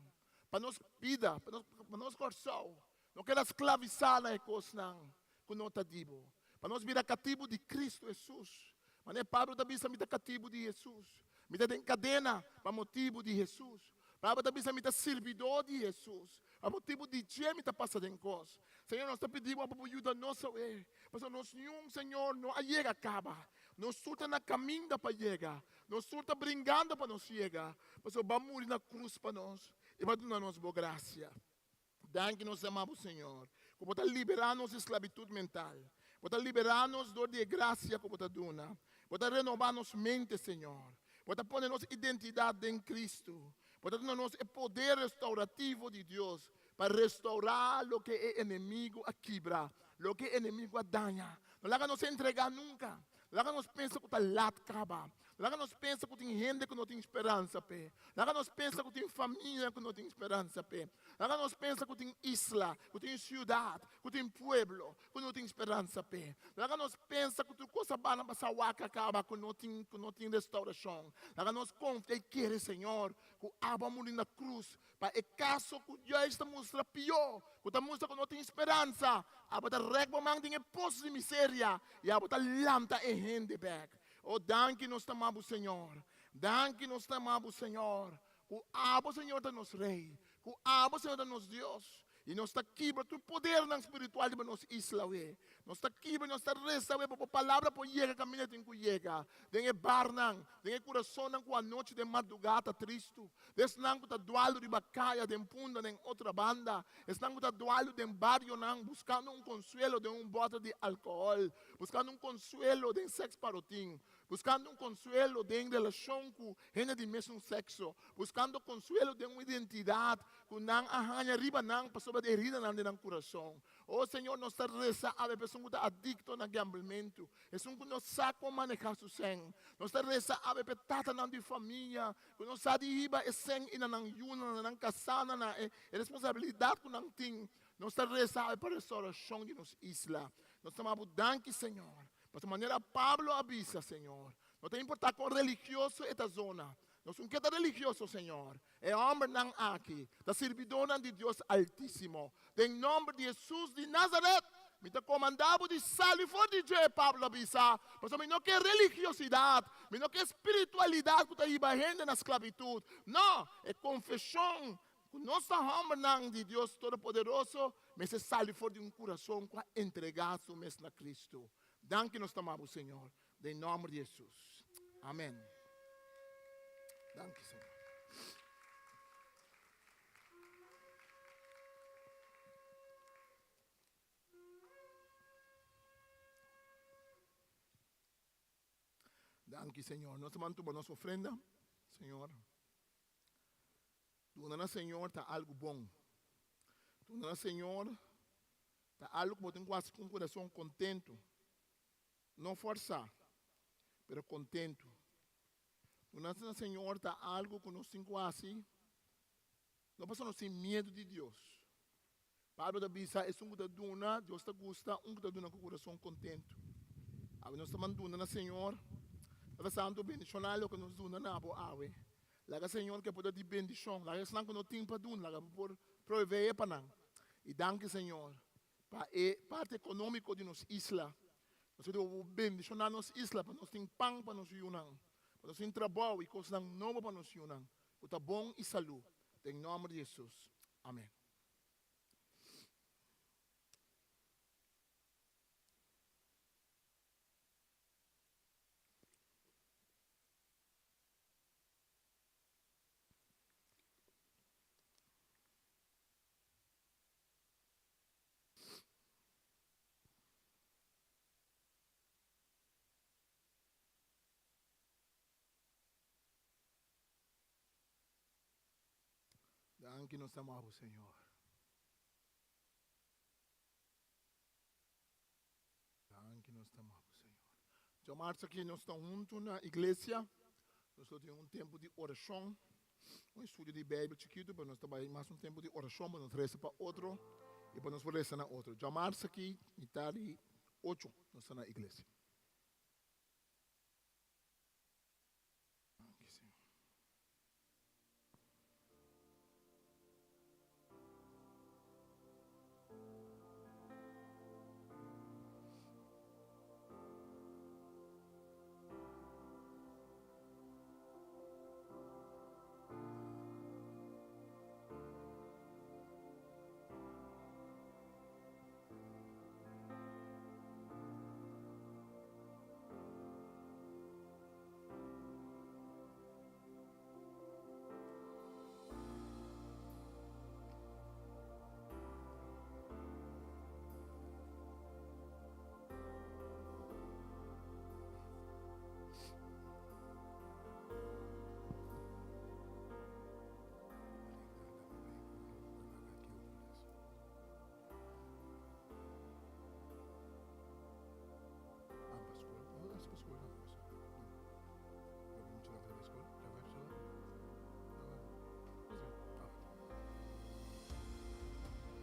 pa nos bida, pa nos Kòrsou no keda sklavisá na e kosnan ku no ta di bo, pa nos bira katibu di Kristu Hesus. Manera Pablo ta bisa, Mi ta katibu di Hesus. Mi ta den kadena pa motibu di Hesus. Pablo ta bisa, Mi ta sirbidó di Hesus. Pa motibu di dje mi ta pasa den kos. Señor, nos ta pidi bo pa bo yuda nos awe, pasobra nos niun, Señor, no a yega kaba. Nos tur ta na kaminda pa yega. Nos tur ta bringando pa nos yega, pasobra bo a muri na krus pa nos i bo a duna nos bo grasia. Danki nos ta ama bo Señor, ku bo ta liberá nos di sklabitut mental. Bo ta liberá nos dor di e grasia ku bo ta duna. Bo ta renobá nos mente, Señor. Bo ta pone nos identidat den Kristu. Bo ta duna nos e poder restaurativo di Dios pa restourá loke e enemigu a kibra, loke e enemigu a daña. No laga nos entregá nunka. No laga nos pensa ku ta lat kaba. No laga nos pensa ku tin hende ku no tin speransa p'e. No laga nos pensa ku tin famia ku no tin speransa p'e. No laga nos pensa ku tin isla, ku tin siudat, ku tin pueblo ku no tin speransa p'e. No laga nos pensa ku tur kos a bana pasa wak a kaba, ku no tin, ku no tin restaurashon. Laga nos konfia i kere, Señor, ku abo a muri na krus pa e kaso ku juis ta mustra pió, ku ta mustra ku no tin speransa. Abo ta rèk bo man den e pos di miseria i abo ta lanta e hende bèk. O danki nos ta ama bo, Señor. Danki nos ta ama bo, Señor, ku abo, Señor, ta nos Rei, ku abo, Señor, ta nos Dios. I nos ta kibra tur podernan spiritual riba nos isla awe. Nos ta kibra i nos ta resa awe pa bo palabra por yega kaminda e tin ku yega, den e barnan, den e kurasonnan ku anochi den mardugá ta tristu, den esnan ku ta dualu riba kaya, den Punda, den Otrabanda, esnan ku ta dualu den barionan buskando un konsuelo den un bòter di alkohòl, buskando un konsuelo den sèks parotin, buskando un konsuelo den relashon ku hende di mesun sekso, buskando konsuelo den un identidat ku nan a haña riba nan pasobra di heridanan den nan kurason. O Señor, nos ta resa awe pa esun ku ta adikto na gamblementu, esun ku no sa kon manehá su sèn. Nos ta resa awe pa e tatanan di famia ku no sa di hiba e sèn i na nan yunan, na nan kasánan, na e responsabilidat ku nan tin. Nos ta resa awe pa restaurashon di nos isla. Nos ta maba bo danki, Señor, pasobra manera Pablo a bisa, Señor, no ta importá kon religioso e ta zona, nos un ke ta religioso, Señor. E hòmbernan aki ta sirbidónan di Dios Altísimo. Den nòmber di Hesus di Nazaret, mi ta komandá bo di sali for di dje, Pablo a bisa, pasobra mi no ke religiosidat, mi no ke spiritualidat ku ta hiba hende na sklabitut. No, e konfeshon Ku nos ta hòmbernan di Dios Todopoderoso mester sali for di un kurason ku a entregá su mes na Kristu. Danki nos ta ama bo, Señor, den nòmber di Hesus. Amèn. Danki, Señor. Danki, Señor. Nos ta mantuma nos ofrenda, Señor. Duna na Señor ta algu bon. Duna na Señor ta algu ku bo tin ku hasi ku un kurason kontentu. No fòrsá, pero kontentu. Duna na Señor ta algu ku nos tin ku hasi. No pasobra nos tin miedu di Dios. Pablo ta bisa, Esun ku ta duna, Dios ta gusta, un ku ta duna ku kurason kontentu. Awe nos ta man duna na Señor. Tata Santu, bendishoná loke nos duna na bo awe. Laga Señor ku e por ta di bendishon. Laga esnan ku no tin pa duna, laga bo por proveé pa nan. I danki Señor pa e parti ekonómiko di nos isla. Nos ta pidi bo bendishoná nos isla pa nos tin pan pa nos yunan, pa nos tin trabou i kosnan nobo pa nos yunan ku ta bon i salú. Den nòmber di Hesus. Amèn. Danki nos ta ama bo Señor. Danki nos ta ama bo Señor. Djamarts aki nos ta huntu na iglesia. Nos lo tin un tempu di orashon, un estudio di Beibel chikitu, pero nos ta bai mas un tempu di orashon pa nos resa pa otro i pa nos por resa na otro. Djamarts aki mitar di ocho nos ta na iglesia. Danki Señor.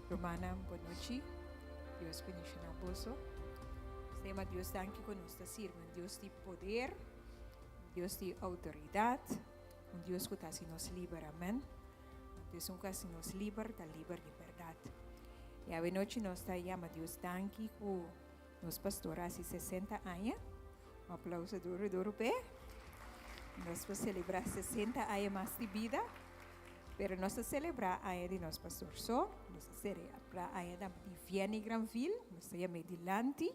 Rumannan, bon nochi. Dios bendiciona boso. Nos yama Dios danki cu nos ta sirbi un Dios di poder, un Dios di autoridad, un Dios cu ta haci nos liber. Amen. Anto esun cu haci nos liber ta liber di berdad. Y awe nochi nos ta yama Dios danki cu Nos pastor a hasi 60 aña. Un aplauso duro duro p'e. Nos por celebra 60 aña mas di bida. Pero nos ta celebra aña di nos pastor so. Nos ta celebra aña tambe di Vianney Granville. Nos ta yam'é dilanti.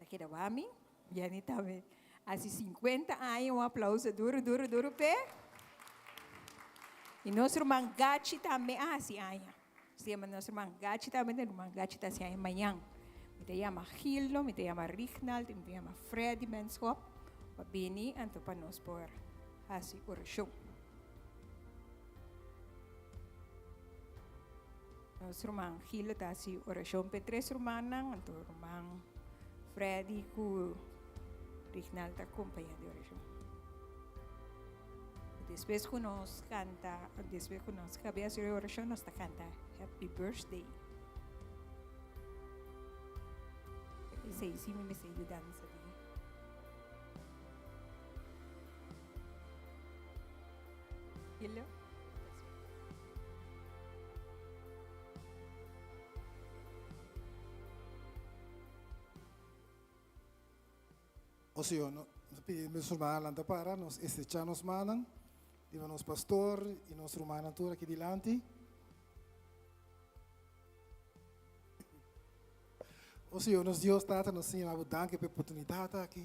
El a keda wami. Vianney tambe hasi 50 aña. Un aplauso duro duro duro p'e. Y nos ruman Gachi tambe a hasi aña. Nos ta yama nos ruman Gachi tambe, den ruman Gachi ta hasi aña mañan. Mi ta yama Gildo, mi ta yama Rignald i mi ta yama Freddy Benschop pa bini anto pa nos por hasi orashon. Nos ruman Gildo ta hasi orashon p'e tres rumannan, anto ruman Freddy ku Rignald ta kompaña di orashon. Despues ku nos kanta, despues ku nos kabia hasi orashon, nos ta kanta Happy Birthday. Esei si mi mester yudansa di. Hello. O Señor, nos ta pidi nos rumannan lanta para, nos estrechá nos mannan riba nos pastor i nos rumannan tur aki dilanti. O Señor, nos Dios Tata, nos ta yama Bo danki pa e oportunidat aki.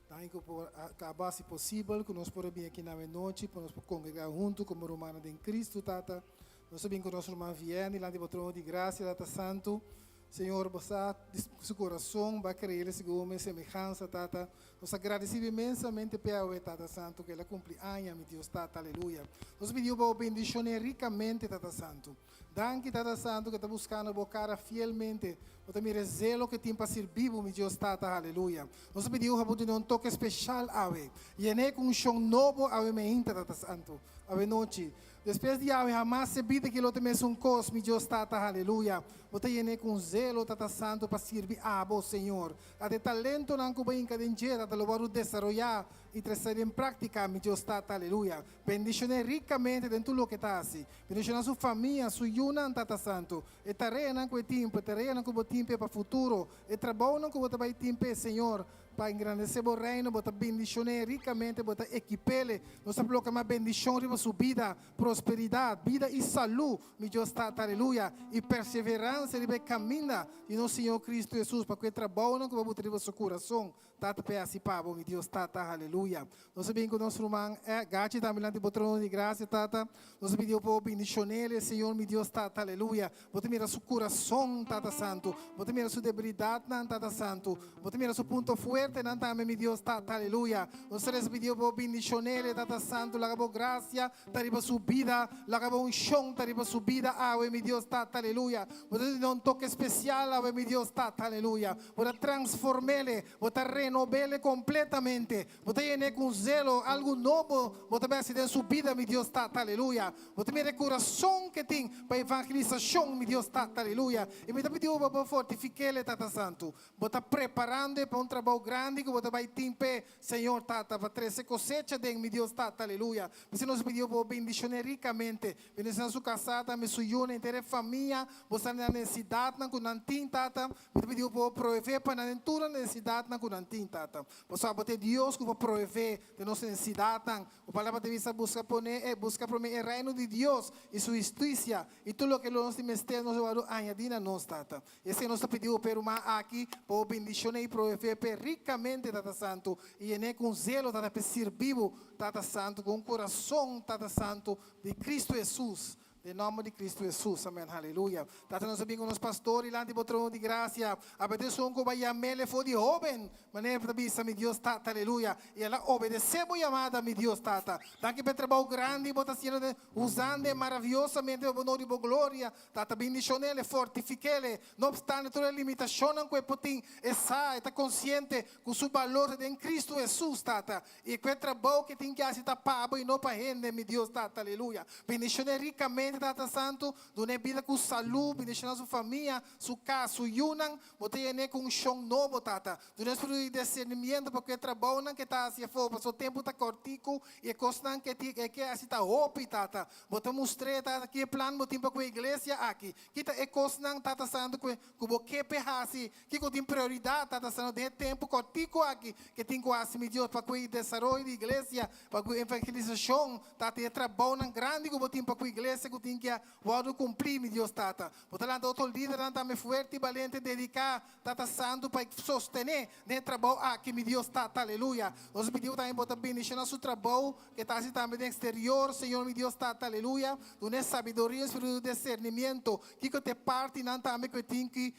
Danki ku por a kaba hasi posibel ku nos por a bini aki na awenochi pa nos por kongregá huntu komo rumannan den Kristu, Tata. Nos a bini ku nos ruman Vienne dilanti Bo trono di grasia, Tata Santu. Señor, bo sa di su corazon, bo a creele segun mi semehansa, Tata. Nos a gradecido inmensamente p'e awe, Tata Santo, cu el a cumpli aña, mi Dios Tata, aleluya. Nos a pidiu pa bo bendicion'e ricamente, Tata Santo. Danki, Tata Santo, cu e ta buscando bo cara fielmente. Bo ta mira e zelo cu e tin pa sirbi bo, mi Dios Tata, aleluya. Nos a pidiu pa bo duna un toke special awe. Yen'e cu un shon nobo awe meinta, Tata Santo, awe nochi. Despues di awe hamas e bida ki lo ta mesun kos, mi Dios Tata, haleluya. Bo ta yen'é ku un zelo, Tata Santu, pa sirbi abo, Señor. Tata, e talentonan ku bo a hinka den dje, Tata, lo wòrdu desaroyá i tresé den práktika, mi Dios Tata, aleluya. Bendishon'é rikamente den tur loke e ta hasi. Bendishoná su famia, su yunan, Tata Santu. E tareanan ku e tin, pa e tareanan ku bo tin p'e pa futuro, e trabounan ku bo ta bai tin p'e, Señor, pa engrandesé bo Reino, bo ta bendishon'é rikamente, bo ta ekip'é. Nos ta proklamá bendishon riba su bida, prosperidat, bida i salú, mi Dios Tata, aleluya, i perseveransia riba e kaminda di nos Señor Kristu Hesus, pa ku e trabounan ku bo a buta riba su kurason, Tata, p'e hasi pa bo, mi Dios Tata, aleluya. Nos a bin ku nos ruman Gachi tambe lanti bo trono di grasia, Tata. Nos a pidi bo pa bo bendishon'el, Señor, mi Dios Tata, aleluya. Bo ta mira su kurason, Tata Santu. Bo ta mira su debilidatnan, Tata Santu. Bo ta mira su punto fuertenan tambe, mi Dios Tata, aleluya. Nos ta resa pidi bo pa bo bendishon'el, Tata Santu. Laga bo grasia ta riba su bida. Laga bo unshon ta riba su bida awe, mi Dios Tata, aleluya. Bo ta duna un toke spesial awe, mi Dios Tata, aleluya. Bo ta transform'el, bo ta renob'el kompletamente. Bo ta yen'é ku un zelo, algu nobo bo ta bai hasi den su bida, mi Dios Tata, aleluya. Bo ta mira e kurason ku e tin pa evangelisashon, mi Dios Tata, aleluya. I mi ta pidi bo pa bo fortifik'el, Tata Santu. Bo ta preparando e pa un trabou grandi ku bo ta bai tin p'e, Señor Tata, pa trese kosecha den, mi Dios Tata, aleluya. P'esei nos pidi bo pa bo bendishon'é rikamente. Bendishoná su kasá tambe, su yunan, henter e famia. Bo sa nan nesesidatnan ku nan tin, Tata. Mi ta pidi bo pa bo proveé pa nan den tur nan nesesidatnan ku nan tin, Tata. Pasobra bo ta e Dios ku por proveé den nos nesesidatnan. Bo palabra ta bisa, Buska pone e, buska promé e Reino di Dios i su hustisia, i tur loke lo nos tin mester nos lo wòrdu añadí na nos, Tata. I esei nos ta pidi bo p'e ruman aki, pa bo bendishoné i proveé p'e rikamente, Tata Santu, i yen'é ku un zelo, Tata, p'e sirbi bo, Tata Santu, ku un kurason, Tata Santu, di Kristu Hesus. Den nomber di Cristo Jesus, amen, haleluya. Tata nos a bin cu nos pastor dilanti bo trono di gracia, a bete esun cu bo a yamele for di hoben, manera bo ta bisa, mi Dios Tata, aleluya, y el a obedece bo yamada, mi Dios Tata. Danki pa e trabao grandi bo ta haciendo den usand'e maraviosamente pa bo honor y bo gloria. Tata, bindicion'ele, fortifiquele, no obstante tur e limitacionnan cu e por tin, e sa, e ta consciente cu su balor ta den Cristo Jesus, Tata. I ku e trabou ke tin ke hasi ta pa bo i no pa hende, mi Dios Tata, aleluya. Bendishon'é rikamente, Tata Santu, dun'é bida ku salú, bendishoná su famia, su kas, su yunan, bo ta yen'é ku unshon nobo, Tata. Dun'é spiritu di disernimiento pa ku e trabounan ke ta hasi afó, pasobra tempu ta kòrtiku i e kosnan ke tin e ke hasi ta hopi, Tata. Bo ta mustr'é, Tata, ki e plan bo tin pa ku e iglesia aki, ki ta e kosnan, Tata Santu, ku ku bo ke p'e hasi. Kiko tin prioridat ta ta den e tempu kòrtiku aki ke tin ku hasi, mi Dios, pa ku e desaroyo di iglesia, pa ku evangelisashon, Tata, i e trabounan grandi ku bo tin pa ku iglesia ku tin ke a wòrdu kumplí, mi Dios, Tata. Bo ta lanta otro lidernan tambe fuerte i balente dediká, Tata Santu, pa e sostené den e trabou aki, mi Dios, Tata. Aleluya. Nos pidi bo tambe bo ta bendishoná su trabou ke ta hasi tambe den eksterior, Señor, mi Dios, Tata. Aleluya. Dun'é sabiduria i spiritu di disernimiento. Kiko ta e partinan tambe ku e tin ki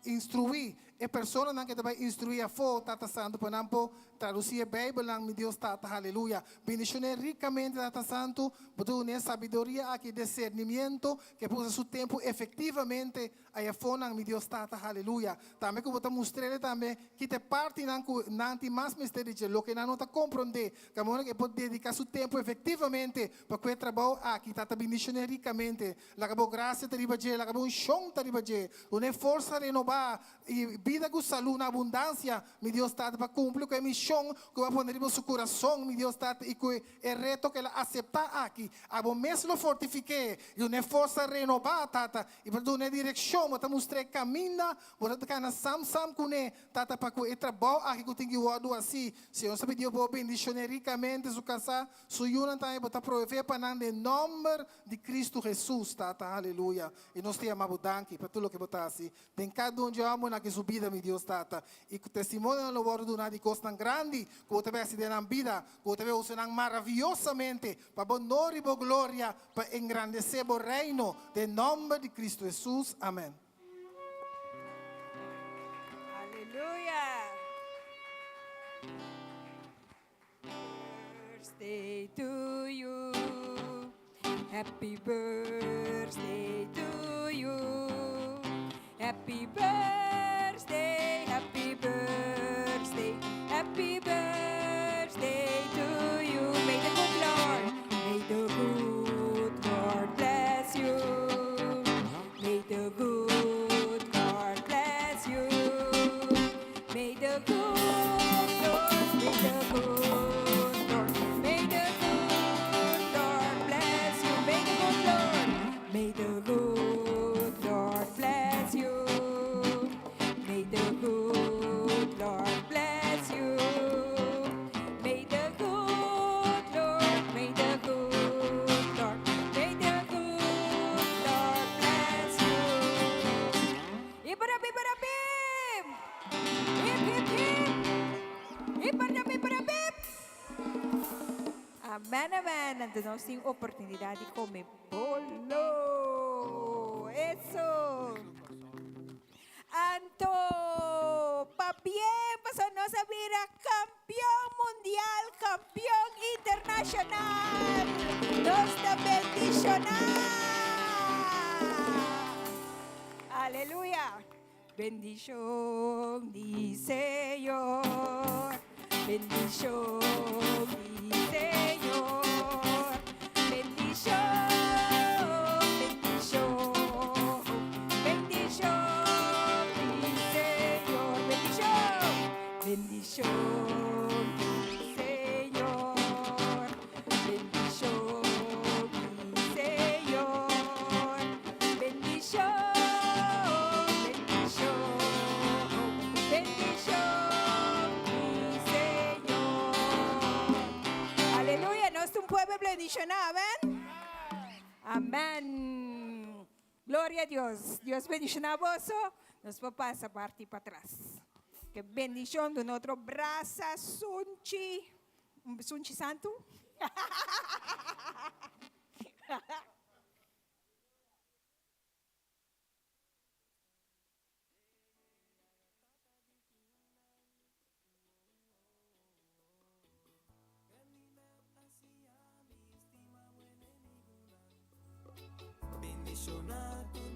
instruí e personanan ke ta bai instruí afó, Tata Santu, pa nan por tradusí e Beibelnan, mi Dios Tata, haleluya. Bendishoné rikamente, Tata Santu, bo ta dun'é sabiduria aki, disernimiento, ke por usa su tempu efektivamente ai afónan, mi Dios Tata, haleluya. Tambe ku bo ta mustr'é tambe ki ta e partinan ku nan tin mas mester di dje, loke nan no ta komprondé, kaminda ku e por dediká su tempu efektivamente pa ku e trabou aki, Tata, bendishoné rikamente. Laga bo grasia ta riba dje, laga bo unshon ta riba dje. Duna e forsa renobá i bida ku salú na abundansia, mi Dios Tata, pa kumpli ku e mishon ku bo a pone riba su kurason, mi Dios Tata, i ku e reto ku el a aseptá aki. Abo mes lo fortifik'é i duna e forsa renobá, Tata, i pa duna e direkshon. Bo ta mustr'é e kaminda, bo ta kana sam sam kuné, Tata, pa ku e trabou aki ku tin ki wòrdu hasí. Señor sa pidió pa bo bendishoné rikamente su kasá, su yunan tambe, bo ta proveé pa nan den nòmber di Cristo Jesus, Tata, aleluya. I nos ta yama Bo danki pa tur loke Bo ta hasi den kada un dje hòmbernan aki su bida, mi Dios Tata. I ku testimonionan lo wòrdu duná di kosnan grandi ku Bo ta bai hasi den nan bida, ku Bo ta bai usa nan maraviyosamente pa Bo honor i Bo gloria, pa engrandesé Bo reino, den nòmber di Cristo Jesus. Amèn. Aleluya! Birthday to you. Happy birthday to you. Happy birthday, happy birthday, happy birthday to you. May the good Lord, may the good Amen, amen. Anto nos tin oportunidad di come bolo. Eso. Anto, pabien, paso nos a bira campeon mundial, campeon internacional. Nos ta bendiciona. Aleluya. Bendicion di Señor, bendicion di Señor, bendicion, bendicion, bendicion di Señor, bendicion, bendicion di Señor, bendicion di Señor, bendicion, bendicion, bendicion di Señor. Aleluya, nos ta un pueblo bendiciona, amen? Amen. Gloria na Dios. Dios bendiciona boso. Nos por pasa parti patras. Cu bendicion di otro brasa, sunchi, un sunchi santo. Bendiciona.